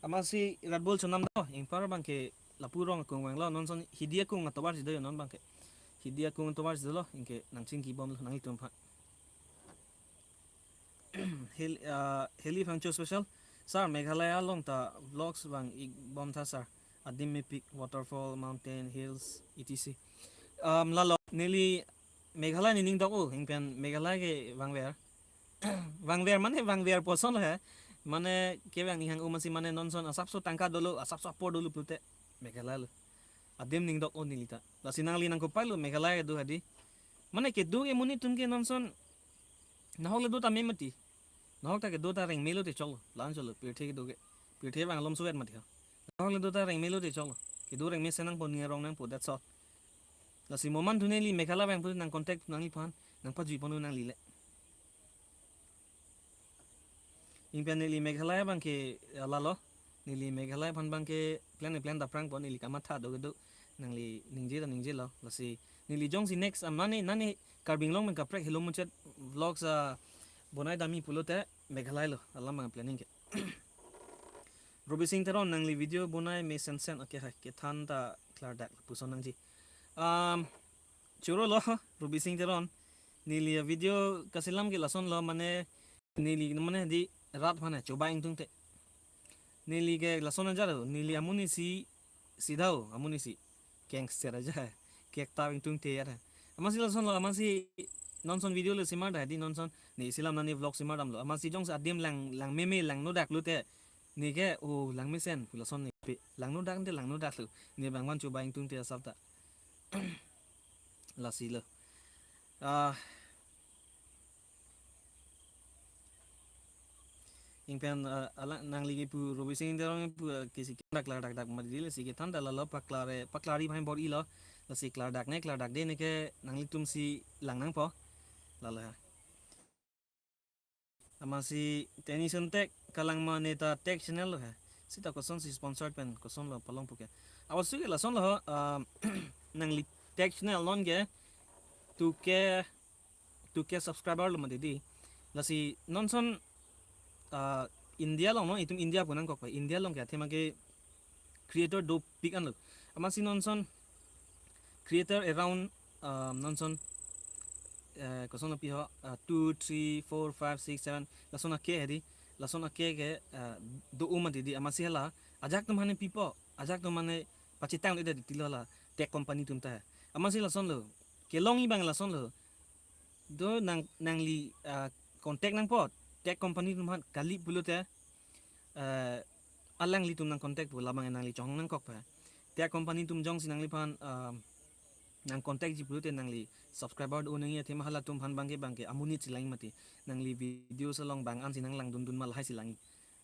Amatsi Red Bull chonam dam, ingpar abang ke lapu rong akung vanglo, non son hidi akung atovar si do yo non abang ke. Hidi akung atovar si dolo, ingke nangchingki bomlo, nanglitum aphan. Hel-, ah, Heli Phangcho Special. Sir, Meghalaya along ta vlogs vang-ik bomtha, sir. Adim mepik, waterfall, mountain, hills, et cetera. Um, lalo, neli Meghalaya nening dok o, ingpen Meghalaya ke vangver. Vangver mane vangver puson lo he. Mane kevang ning hang-o amatsi mane non son asapso tangka dolo, asapso apor dolo pulote Meghalaya lo. Adim ning dok o neli ta. Lasi nangli nangkopai lo Meghalaya kedo hadi. Mane kedo ke monit atum ke non son nahok le do ta me mati. Nahok ta kedo ta rengme lote choklo, la-an choklo, pirthe kedo ke. Pirthe vang alom suet mati ha. Nahok le do ta rengme lote choklo. Kedo rengme se nangpo, ning arong nangpo, that's all. Lasi moman thu neli Meghalaya vang pu nang contact nangliphan, nangpajui pon nanglile. Ingpen neli Meghalaya abang ke, eh, lalo. Neli Meghalaya aphan abang ke plan, plan daprang pon, neli kamatha do kedo. Nangli ningje ta ningje lo. Lasi neli jongsi next, ah, mane nane Karbi Anglong pen kaprek Hello Muchet Vlogs, ah, bonai dam-i pulote Meghalaya lo, alam abang planning ke. Robi Sing Teron, nangli video bonai me sensen, okay, hai, kethan ta klardak puson nangji. Um, choro lo, Robi Sing Teron, neli video kaselam ke lason lo, mane neli mane di rat mane choba ingtungte. Neli ke lason ajar ho, neli amonit si sidha ho, amonit si gangster aja, kek ta ingtungte ya. Amatsi lason lo, amatsi non son video le simar da di non son, ne selam nane vlog simar damlo. Amatsi jongsi adim lang, lang meme langnodak lote, ne ke, o, lang mesen, lason ne pe, langnodak te langnodak lo. Ne bang van choba ingtungte asap ta. Lasi lo. Ah, ingpen, ah, ala nangli kepu Robi Sing Teron pu, ah, kesi klardak klardak mati, lasi kethan ta lalo paklare, paklari aphan bor-ilo. Lasi klardak ne klardak de ne ke nanglitum si lang nangpo. Lalo ya. Amatsi Tennyson Tech, kalang ma ne ta tech channel lo he. Sita kosonsi sponsored pen koson lo palong puke. Abosu ke lason lo, ah, nangli tech channel non ke two K, two K subscriber lo mati di. Lasi non son, ah, India along no, itum India pu nangkok pa. India along ke athema ke creator dopik an lo. Amatsi non son creator around, ah, non son, eh, koson lo pi ho, ah, two, three, four, five, six, seven, lason ake hedi, lason ake ke, ah, do-o mati di, amatsi hala ajak atum hane pipo, ajak atum hane pachitang le de tilo la tech company atum ta. Amatsi lason lo, kelong-i abang lason lo. Do nang, nangli, ah, contact nangpo, tech company atum aphan kali pulote, eh, alanglitum nang contact pu, labang nangli chong nangkok pa. Tech company atum jongsi nangliphan, ah, nang contact ji pulote nangli subscriber do nangji athema halatum aphan abang ke abang ke amonit si lang mati. Nangli video along bang ansi nang langdundun ma lahai si lang.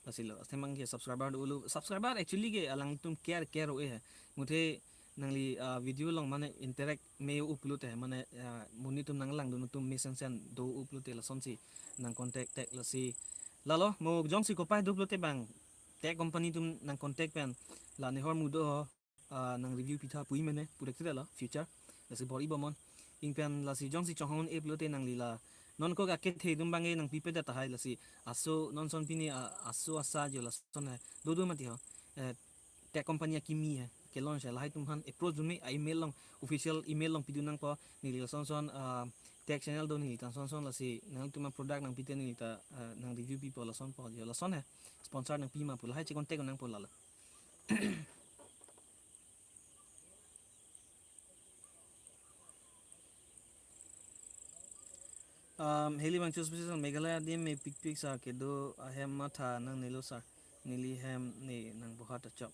Lasi lo, athema abang ke subscriber dolo. Subscriber actually ke alangtum care care o-e he. Muthe nangli, ah, video along mane interact me-o pulote he, mane, ah, monit atum nang langdun atum me sensen do-o pulote lasonsi nang contact tech lasi. Lalo, mo jongsi kopai do pulote abang tech company atum nang contact pen la ne hormu do ho, ah, nang review pitha pu-i mene, purek tira lo, future. Lasi bor-i bomnon. Ingpen lasi jongsi chonghong un-e pulote nangli la. Non ko akethe atum abang ke nang pipe data hai lasi. Aso non son pini, ah, aso asa jo lason hai. Do do mati ho. Eh, tech company akimi hai. Ke launch hai. Lahai atum aphan approach dun me, ah, email along, official email along pidun nangpo. Neli lason son, ah, tech channel do neli ta son son lasi. Nangtum a product nang pite neli ta, ah, nang review pipo lason po jo lason hai. Sponsor nang pi ma pu lahai che contact nangpo lalo. Um, Heli Phangcho Special, Meghalaya adim mepik pik sir, kedo ahem matha nangnelo sir. Neli hem ne nang bohat achok.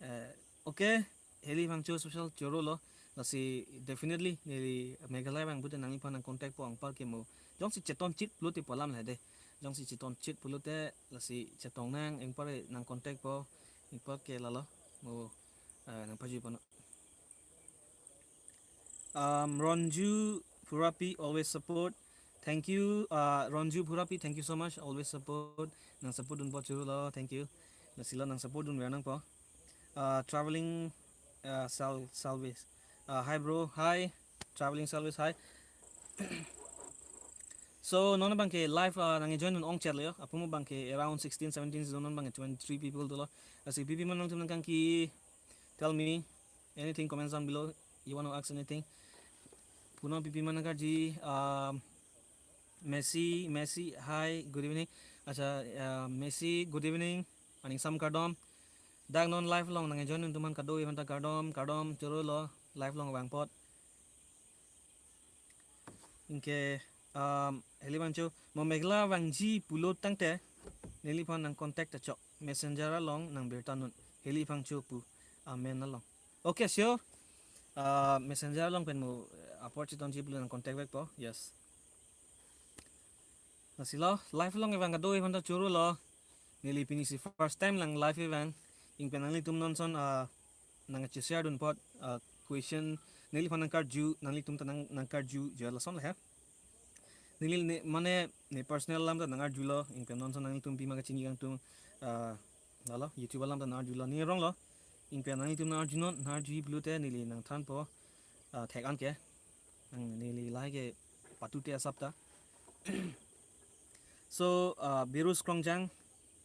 Eh, okay, Heli Phangcho Special choro lo. Lasi definitely neli Meghalaya abang pulote nangliphan nang contact po, anpar ke mo. Jongsi cheton chit pulote pu alam le de. Jongsi cheton chit pulote lasi chetong nang, anpar nang contact po, anpar ke lalo mo, eh, nang pajui ponnon. Um, Ronju Purapi always support. Thank you, uh, Ronju Purapi. Thank you so much. Always support. Nang support dunpo choro lo. Thank you. Lasi lo nang support dunver nangpo. Uh, traveling, uh, sal salvage. Uh, hi bro. Hi. Traveling salvage. Hi. So non abangke live, uh, nang join un ong chat le yo. Apumo abangke around sixteen, seventeen, so non abangke twenty-three people dolo. Lasi pipi ma nangtum nangkangki, tell me anything, comments down below. You want to ask anything? Puno pipi ma nangkarji, um, Messi, Messi, hi, good evening. Acha, uh, Messi, good evening. Aning sam kardom. Dak non live along nang join un atum aphan kadokave aphanta kardom, kardom, choro lo, live along vang apot. Anke, um, heli abang cho, mo Meghalaya vangji pulo tangte, neliphan nang contact ta chok, messenger along nang birta non, heli abang cho pu, amen along. Okay, sure. Uh, messenger along pen mo, uh, apor chiton ji pulo nang contact back po, yes. Lasi lo, live along vang kadokave aphanta choro lo. Neli pini si first time lang live vang. Anke nanglitum non ason, ah, nang che share dun apot, ah, question neliphan nangkarju, nanglitum ta nang, nangkarju, jo lason le ha. Neli ne, mane ne personal alam ta nangarju lo, anke non ason nanglitum pima kachini kangtung, ah, lalo, YouTube alam ta nangarju lo, ne rong lo. Anke nanglitum nangarju non, nangarju pulote neli nangthan po, ah, thek an ke. Nang neli lahai ke patute asap ta. So, uh, Birus Kronjang,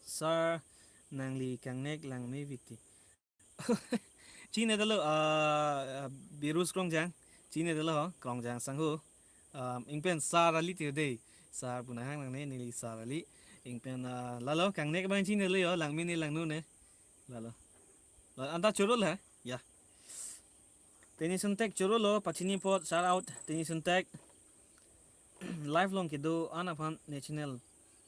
sir, nangli kangnek lang me viti. Chini dolo, uh, uh, Birus Kronjang, chini dolo ho, Kronjang sangho. Um, anke pen sir ali tir dei, sir pu nahang nangne, neli sir ali. Anke pen, uh, lalo, kangnek abang chini dolo yo, lang me ne lang no ne. Lalo. La, anta choro le, ya. Tenison Tech choro lo, pachini apot, shout out, Tenison Tech. Live along kedo an aphan ne channel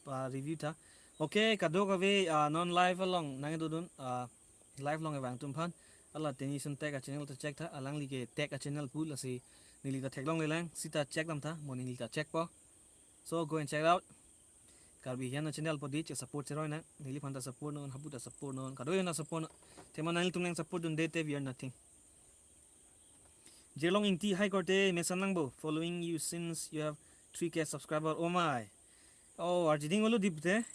pa review tha. Okay, kadokave, ah, non live along nang dodun, ah, live along vang atum aphan. Hala Tenison Tech a channel ta check tha, alangli ke tech a channel pu lasi neli ta theklongle lang, sita check dam tha, mo neli ta check po. So go and check it out. Karbi Hian a channel po dei, che support cheroi nang, neliphan ta support non, hapu ta support non, kadokave ta support non. Athema nanglitum nang support dunde te we are nothing. Jirlong Ingti, hi korte, mesen lang bo, following you since you have three K subscriber. Oh my. Oh, arjiding olo dip te.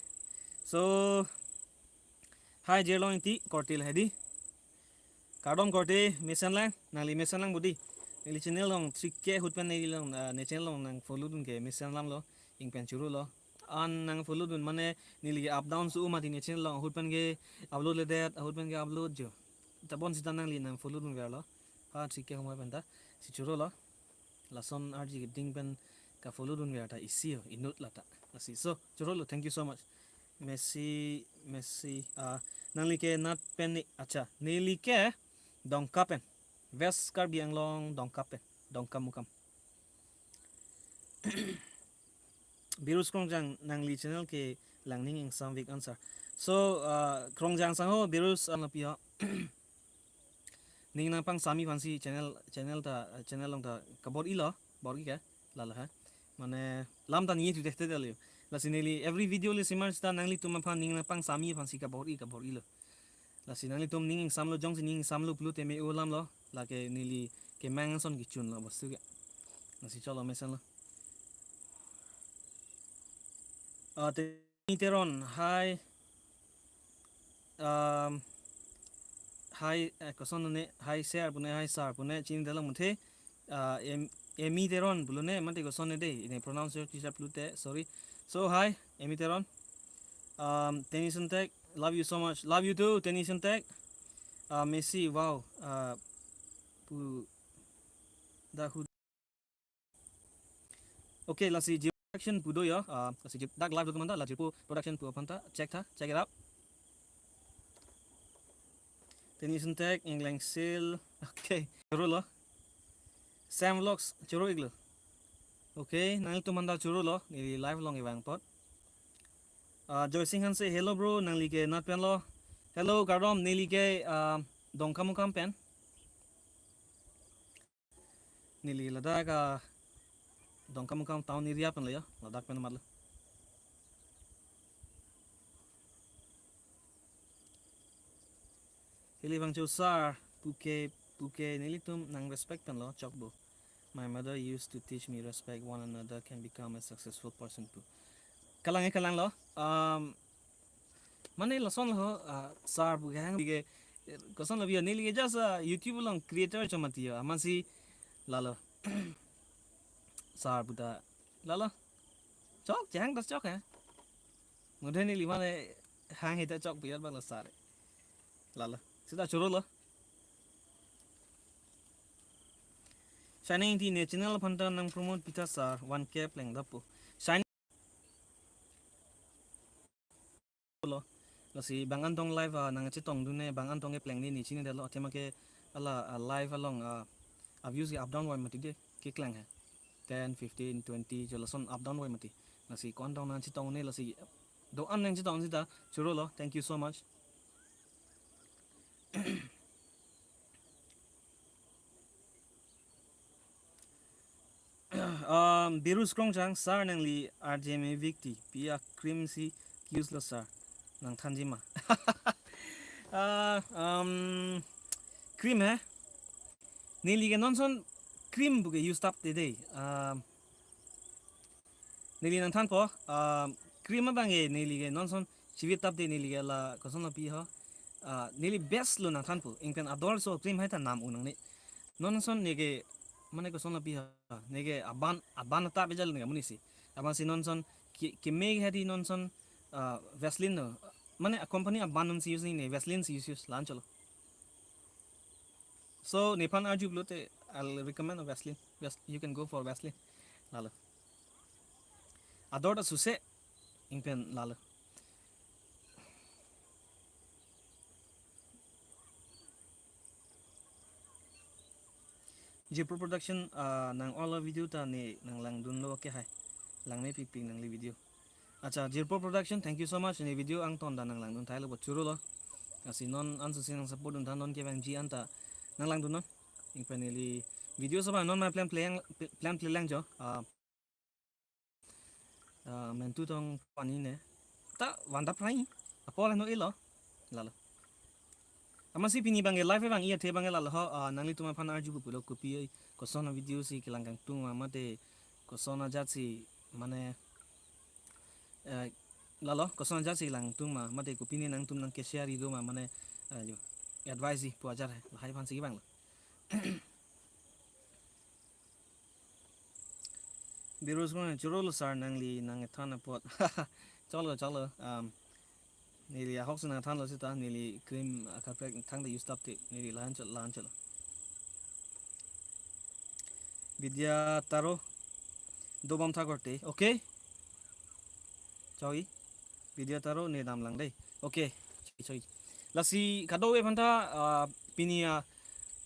So, hi Jirlong Ingti, korte le dei. Kardom korte, mesen lang, nangli mesen lang bo dei. Neli channel along three K ahut pen neli along, ah, ne channel along nang follow dun ke mesen lam lo, anke pen choro lo. An nang follow dun mane neli up down su mati ne channel along ahut pen ke upload le det, ahut pen ke upload jo. Tabon sita nangli nang follow dunver lo. Ha three K ahumoi pen ta, si choro lo. Lason arjiding pen ka follow dunver ta isi ho, inut lata. Lasi so, choro lo, thank you so much. Messi, Messi, ah, nangli ke nat pen ne, acha, neli ke Dongka pen. West Karbi Anglong Dongka pen. Dongkamukam. Birus Kronjang, nangli channel ke lang ning ingsam vek answer. So, ah, Kronjang sangho, Birus, ah, lapi ho. Ning nangpangsami aphansi channel, channel ta, channel along ta kabor-i lo, bor-i ke, lalo ha. Mane lam ta ningje tu tehte dal yo. Lasi neli every video le simar sita nanglitum aphan ning nangpangsami aphansi kabor-i, kabor-i lo. Lasi nanglitum ning ingsam lo, jongsi ning ingsam lo pulote me-o alam lo, lake neli kemang ason kechun lo bostu ke. Lasi cholo mesen lo. Ah, te Teron, hi. Um, hi, eh, koson ne, hi sir pune, hi sir pune, chini dalo muthe. Uh, Em-, Emi Teron pulo ne, mate koson ne dei, ne pronounce your teacher pulote, sorry. So, hi, Emi Teron. Um, Tenison Tech, love you so much. Love you too, Tenison Tech. Uh, Messi, wow. Uh, pu, da hu. Okay, lasi Jirpo Production pu do yo, ah, lasi Jir-, dak live do manda, la Jirpo Production pu aphan ta, check tha, check it out. Tenison Tech, Engleng Sil, okay, choro lo. Sam Vlogs, choro iklo. Okay, nanglitum manda choro lo, neli live along ivang apot. Ah, Joy Singh Hanse, hello bro, nangli ke nat pen lo. Hello, kardom, neli ke, ah, Dongkamukam pen. Neli ladak, ah, Dongkamukam town area pen lo yo, ladak pen matlo. Hili bang cho sir, puke, puke, nelitum nang respect pen lo, chokbo. My mother used to teach me respect one another can become a successful person pu. Kalang e kalang lo, um, mane lason lo, ah, sir pu kehang ke, koson lo biya neli ke just, ah, YouTube along creator cho mati yo, amatsi lalo. Sir pu ta, lalo. Chok, chehang ta chok he. Mudhe neli mane hang hita chok piyat bang lo sir. Lalo. Sita choro lo. Shining T ne channel aphan ta nang promote pitha sir, one K pleng dapo. Shining lo. Lasi bang antong live, ah, nangchetongdun ne, bang antong ke pleng ne ne chinine detlo, athema ke hala, ah, live along, ah, ah, views ke up down vai mati de, keklang he. Ten, fifteen, twenty, jo lason up down vai mati. Lasi ko-an tong nangchetong ne, lasi do-an nangchetong sita choro lo. Thank you so much. Um, Birus Krongchang, sir, nangli R J Mavik T, pi a-cream si use lo sir, nangthanji ma? Ah, um, cream he? Neli ke non ason cream pu ke use tap te dei. Um, neli nangthanpo, ah, cream abang ke neli ke non ason chivit tap te, neli ke la koson lo pi ho. Ah, neli best lo nangthanpo. Ingpen ador so cream hai ta nam un nangne. Non ason ne ke mane koson lo pi ho. Ne ke aban, aban ta bejal ne ke amonit si. Aban si non ason ke, keme ke hadi non ason, ah, Vaseline lo. Mane a-company aban non si use ne, Vaseline si use, use la-an cholo. So, nephan arju pulote, I'll recommend a Vaseline. Vas-, you can go for Vaseline. Lalo. Ador ta suse, ingpen lalo. Jirpo Production, ah, nang all video ta ne nanglangdunlo ke hai. Langme pikpik nangli video. Acha, Jirpo Production, thank you so much. Ne video angton ta nanglangdun thailo, bo choro lo. Lasi non ansu si nang support dun tha, non kevangji an ta nanglangdun non. Ingpen neli video soba non ma plan play lang, plan play lang jo. Ah, ah, mentu tong pani ne. Ta vanda prai. Apo la no ilo. Lalo. Amatsi pini bang ke live bang i athe bang ke lalo ho, ah, nanglitum aphan arju pulo kopi, koson a-video si kelang kangtung ma mate koson ajat si mane, eh, lalo koson ajat si langtung ma mate kopine nangtum nang ke-share i do ma mane, eh, jo, advice i pu ajat hai, lahai aphan si bang lo. Birus Krongchang, choro lo sir, nangli nangthan apot. Cholo, cholo. Um, neli ahok si nangthanlo sita, neli cream, ah, kaprek thang ta use tap te, neli la-an cholo, la-an cholo. Vidya Taro, dobom tha korte. Okay. Choi. Vidya Taro ne damlang dei. Okay. Choi, choi. Lasi kadokave aphan ta, ah, pini, ah,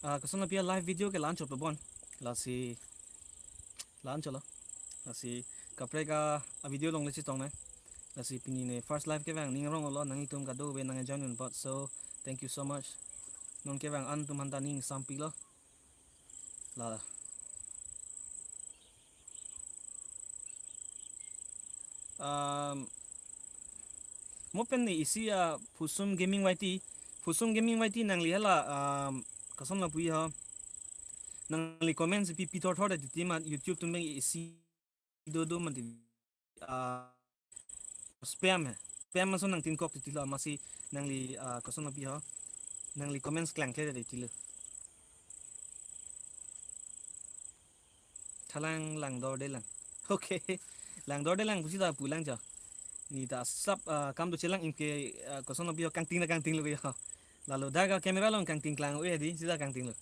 ah, koson lo pi a-live video ke la-an chotpo bon. Lasi la-an cholo. Lasi kaprek a-video along le chetong nang. Lasi pini ne first live kevang ning arong lo, nanglitum kadokave nang join un apot. So, thank you so much. Non kevang an atum aphan ta ning sampik lo. La. Um, mo pen ne isi a Phusum Gaming Y T, Phusum Gaming Y T nangli hala, um, koson lo pu ho. Nangli comment si pi pi thor thor de titi ma YouTube atum bang isi do do ma ti, ah, spam he. Spam ason nangtinkok titi lo, amatsi nangli, ah, koson lo pi ho. Nangli comments klangkle de titi lo. Thalang langdorde lang. Okay. Langdorde lang pusi ta pulang jo. Ne ta sap, ah, kam dochelang, ingke, ah, koson lo pi ho, kangting na kangting lo pi ho. Lalo dak a-camera along kangting klang ave di, sita kangting lo.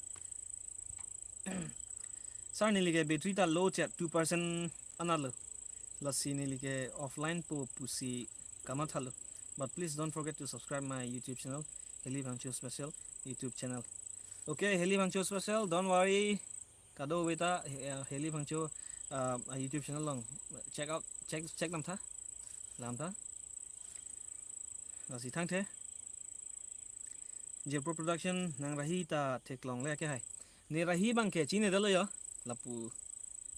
Sir, neli ke battery ta low chet, two percent anat lo. Lasi neli ke offline po pusi kamatha lo. But please don't forget to subscribe my YouTube channel, Heli Phangcho Special YouTube channel. Okay, Heli Phangcho Special, don't worry. Kadokave ta, eh, Heli Phangcho, ah, YouTube channel along check out, check, check dam tha. Lam tha. Lasi thangthe. Jirpo Production nang rahi ta theklongle ke hai. Ne rahi bang ke chinine detlo jo. Lapu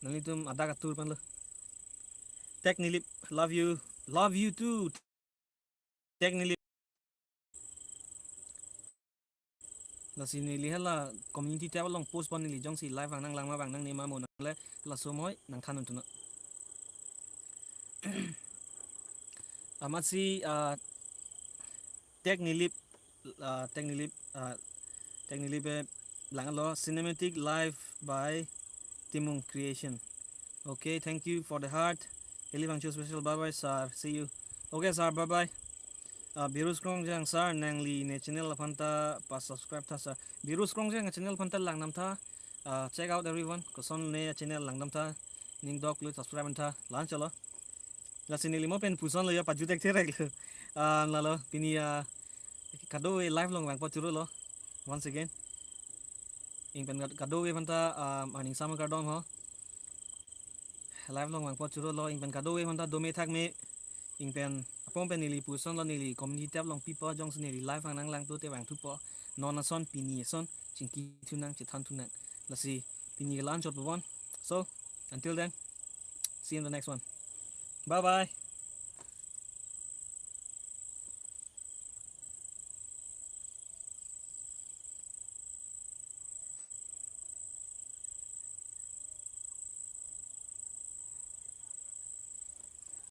nanglitum adak atur pan lo. Tech Nilip, love you. Love you too. Tech Nilip. Lasi neli hala community tab along post pon, neli jongsi live vang nanglang ma vang nangne ma mo nangle, laso moi nangthan un thunon. Amatsi, ah, Tech Nilip, ah, Tech Nilip, ah, Tech Nilip, eh, lang lo, cinematic live by Timung Creation. Okay, thank you for the heart. Eli Bangcho special, bye bye sir, see you. Okay sir, bye bye. Uh, Birus Krongjang sir, nangli ne channel aphan ta pa subscribe tha sir. Birus Krongjang channel aphan ta langdam tha. Uh, check out everyone. Koson ne channel langdam tha. Ning dok lo subscribe tha. Lan chalo. Lasi neli mo pen puson lo ya paju tek terek lo. Uh, lalo pini uh, kadokave live along vangpo churo lo. Once again. Ing pen kad- kadokave aphan ta um, aning sama kardom ho. Live along vangpo churo lo, ing pen kadokave aphan ta dome thakme, ing pen apong pen neli puson lo, neli community tab along pipo, jongsi neli live vang nanglang tu te vangthupo, non ason pini ason chingki thunang, chethan thunang. Lasi pini ke lan chot pon. So until then, see you in the next one. Bye bye.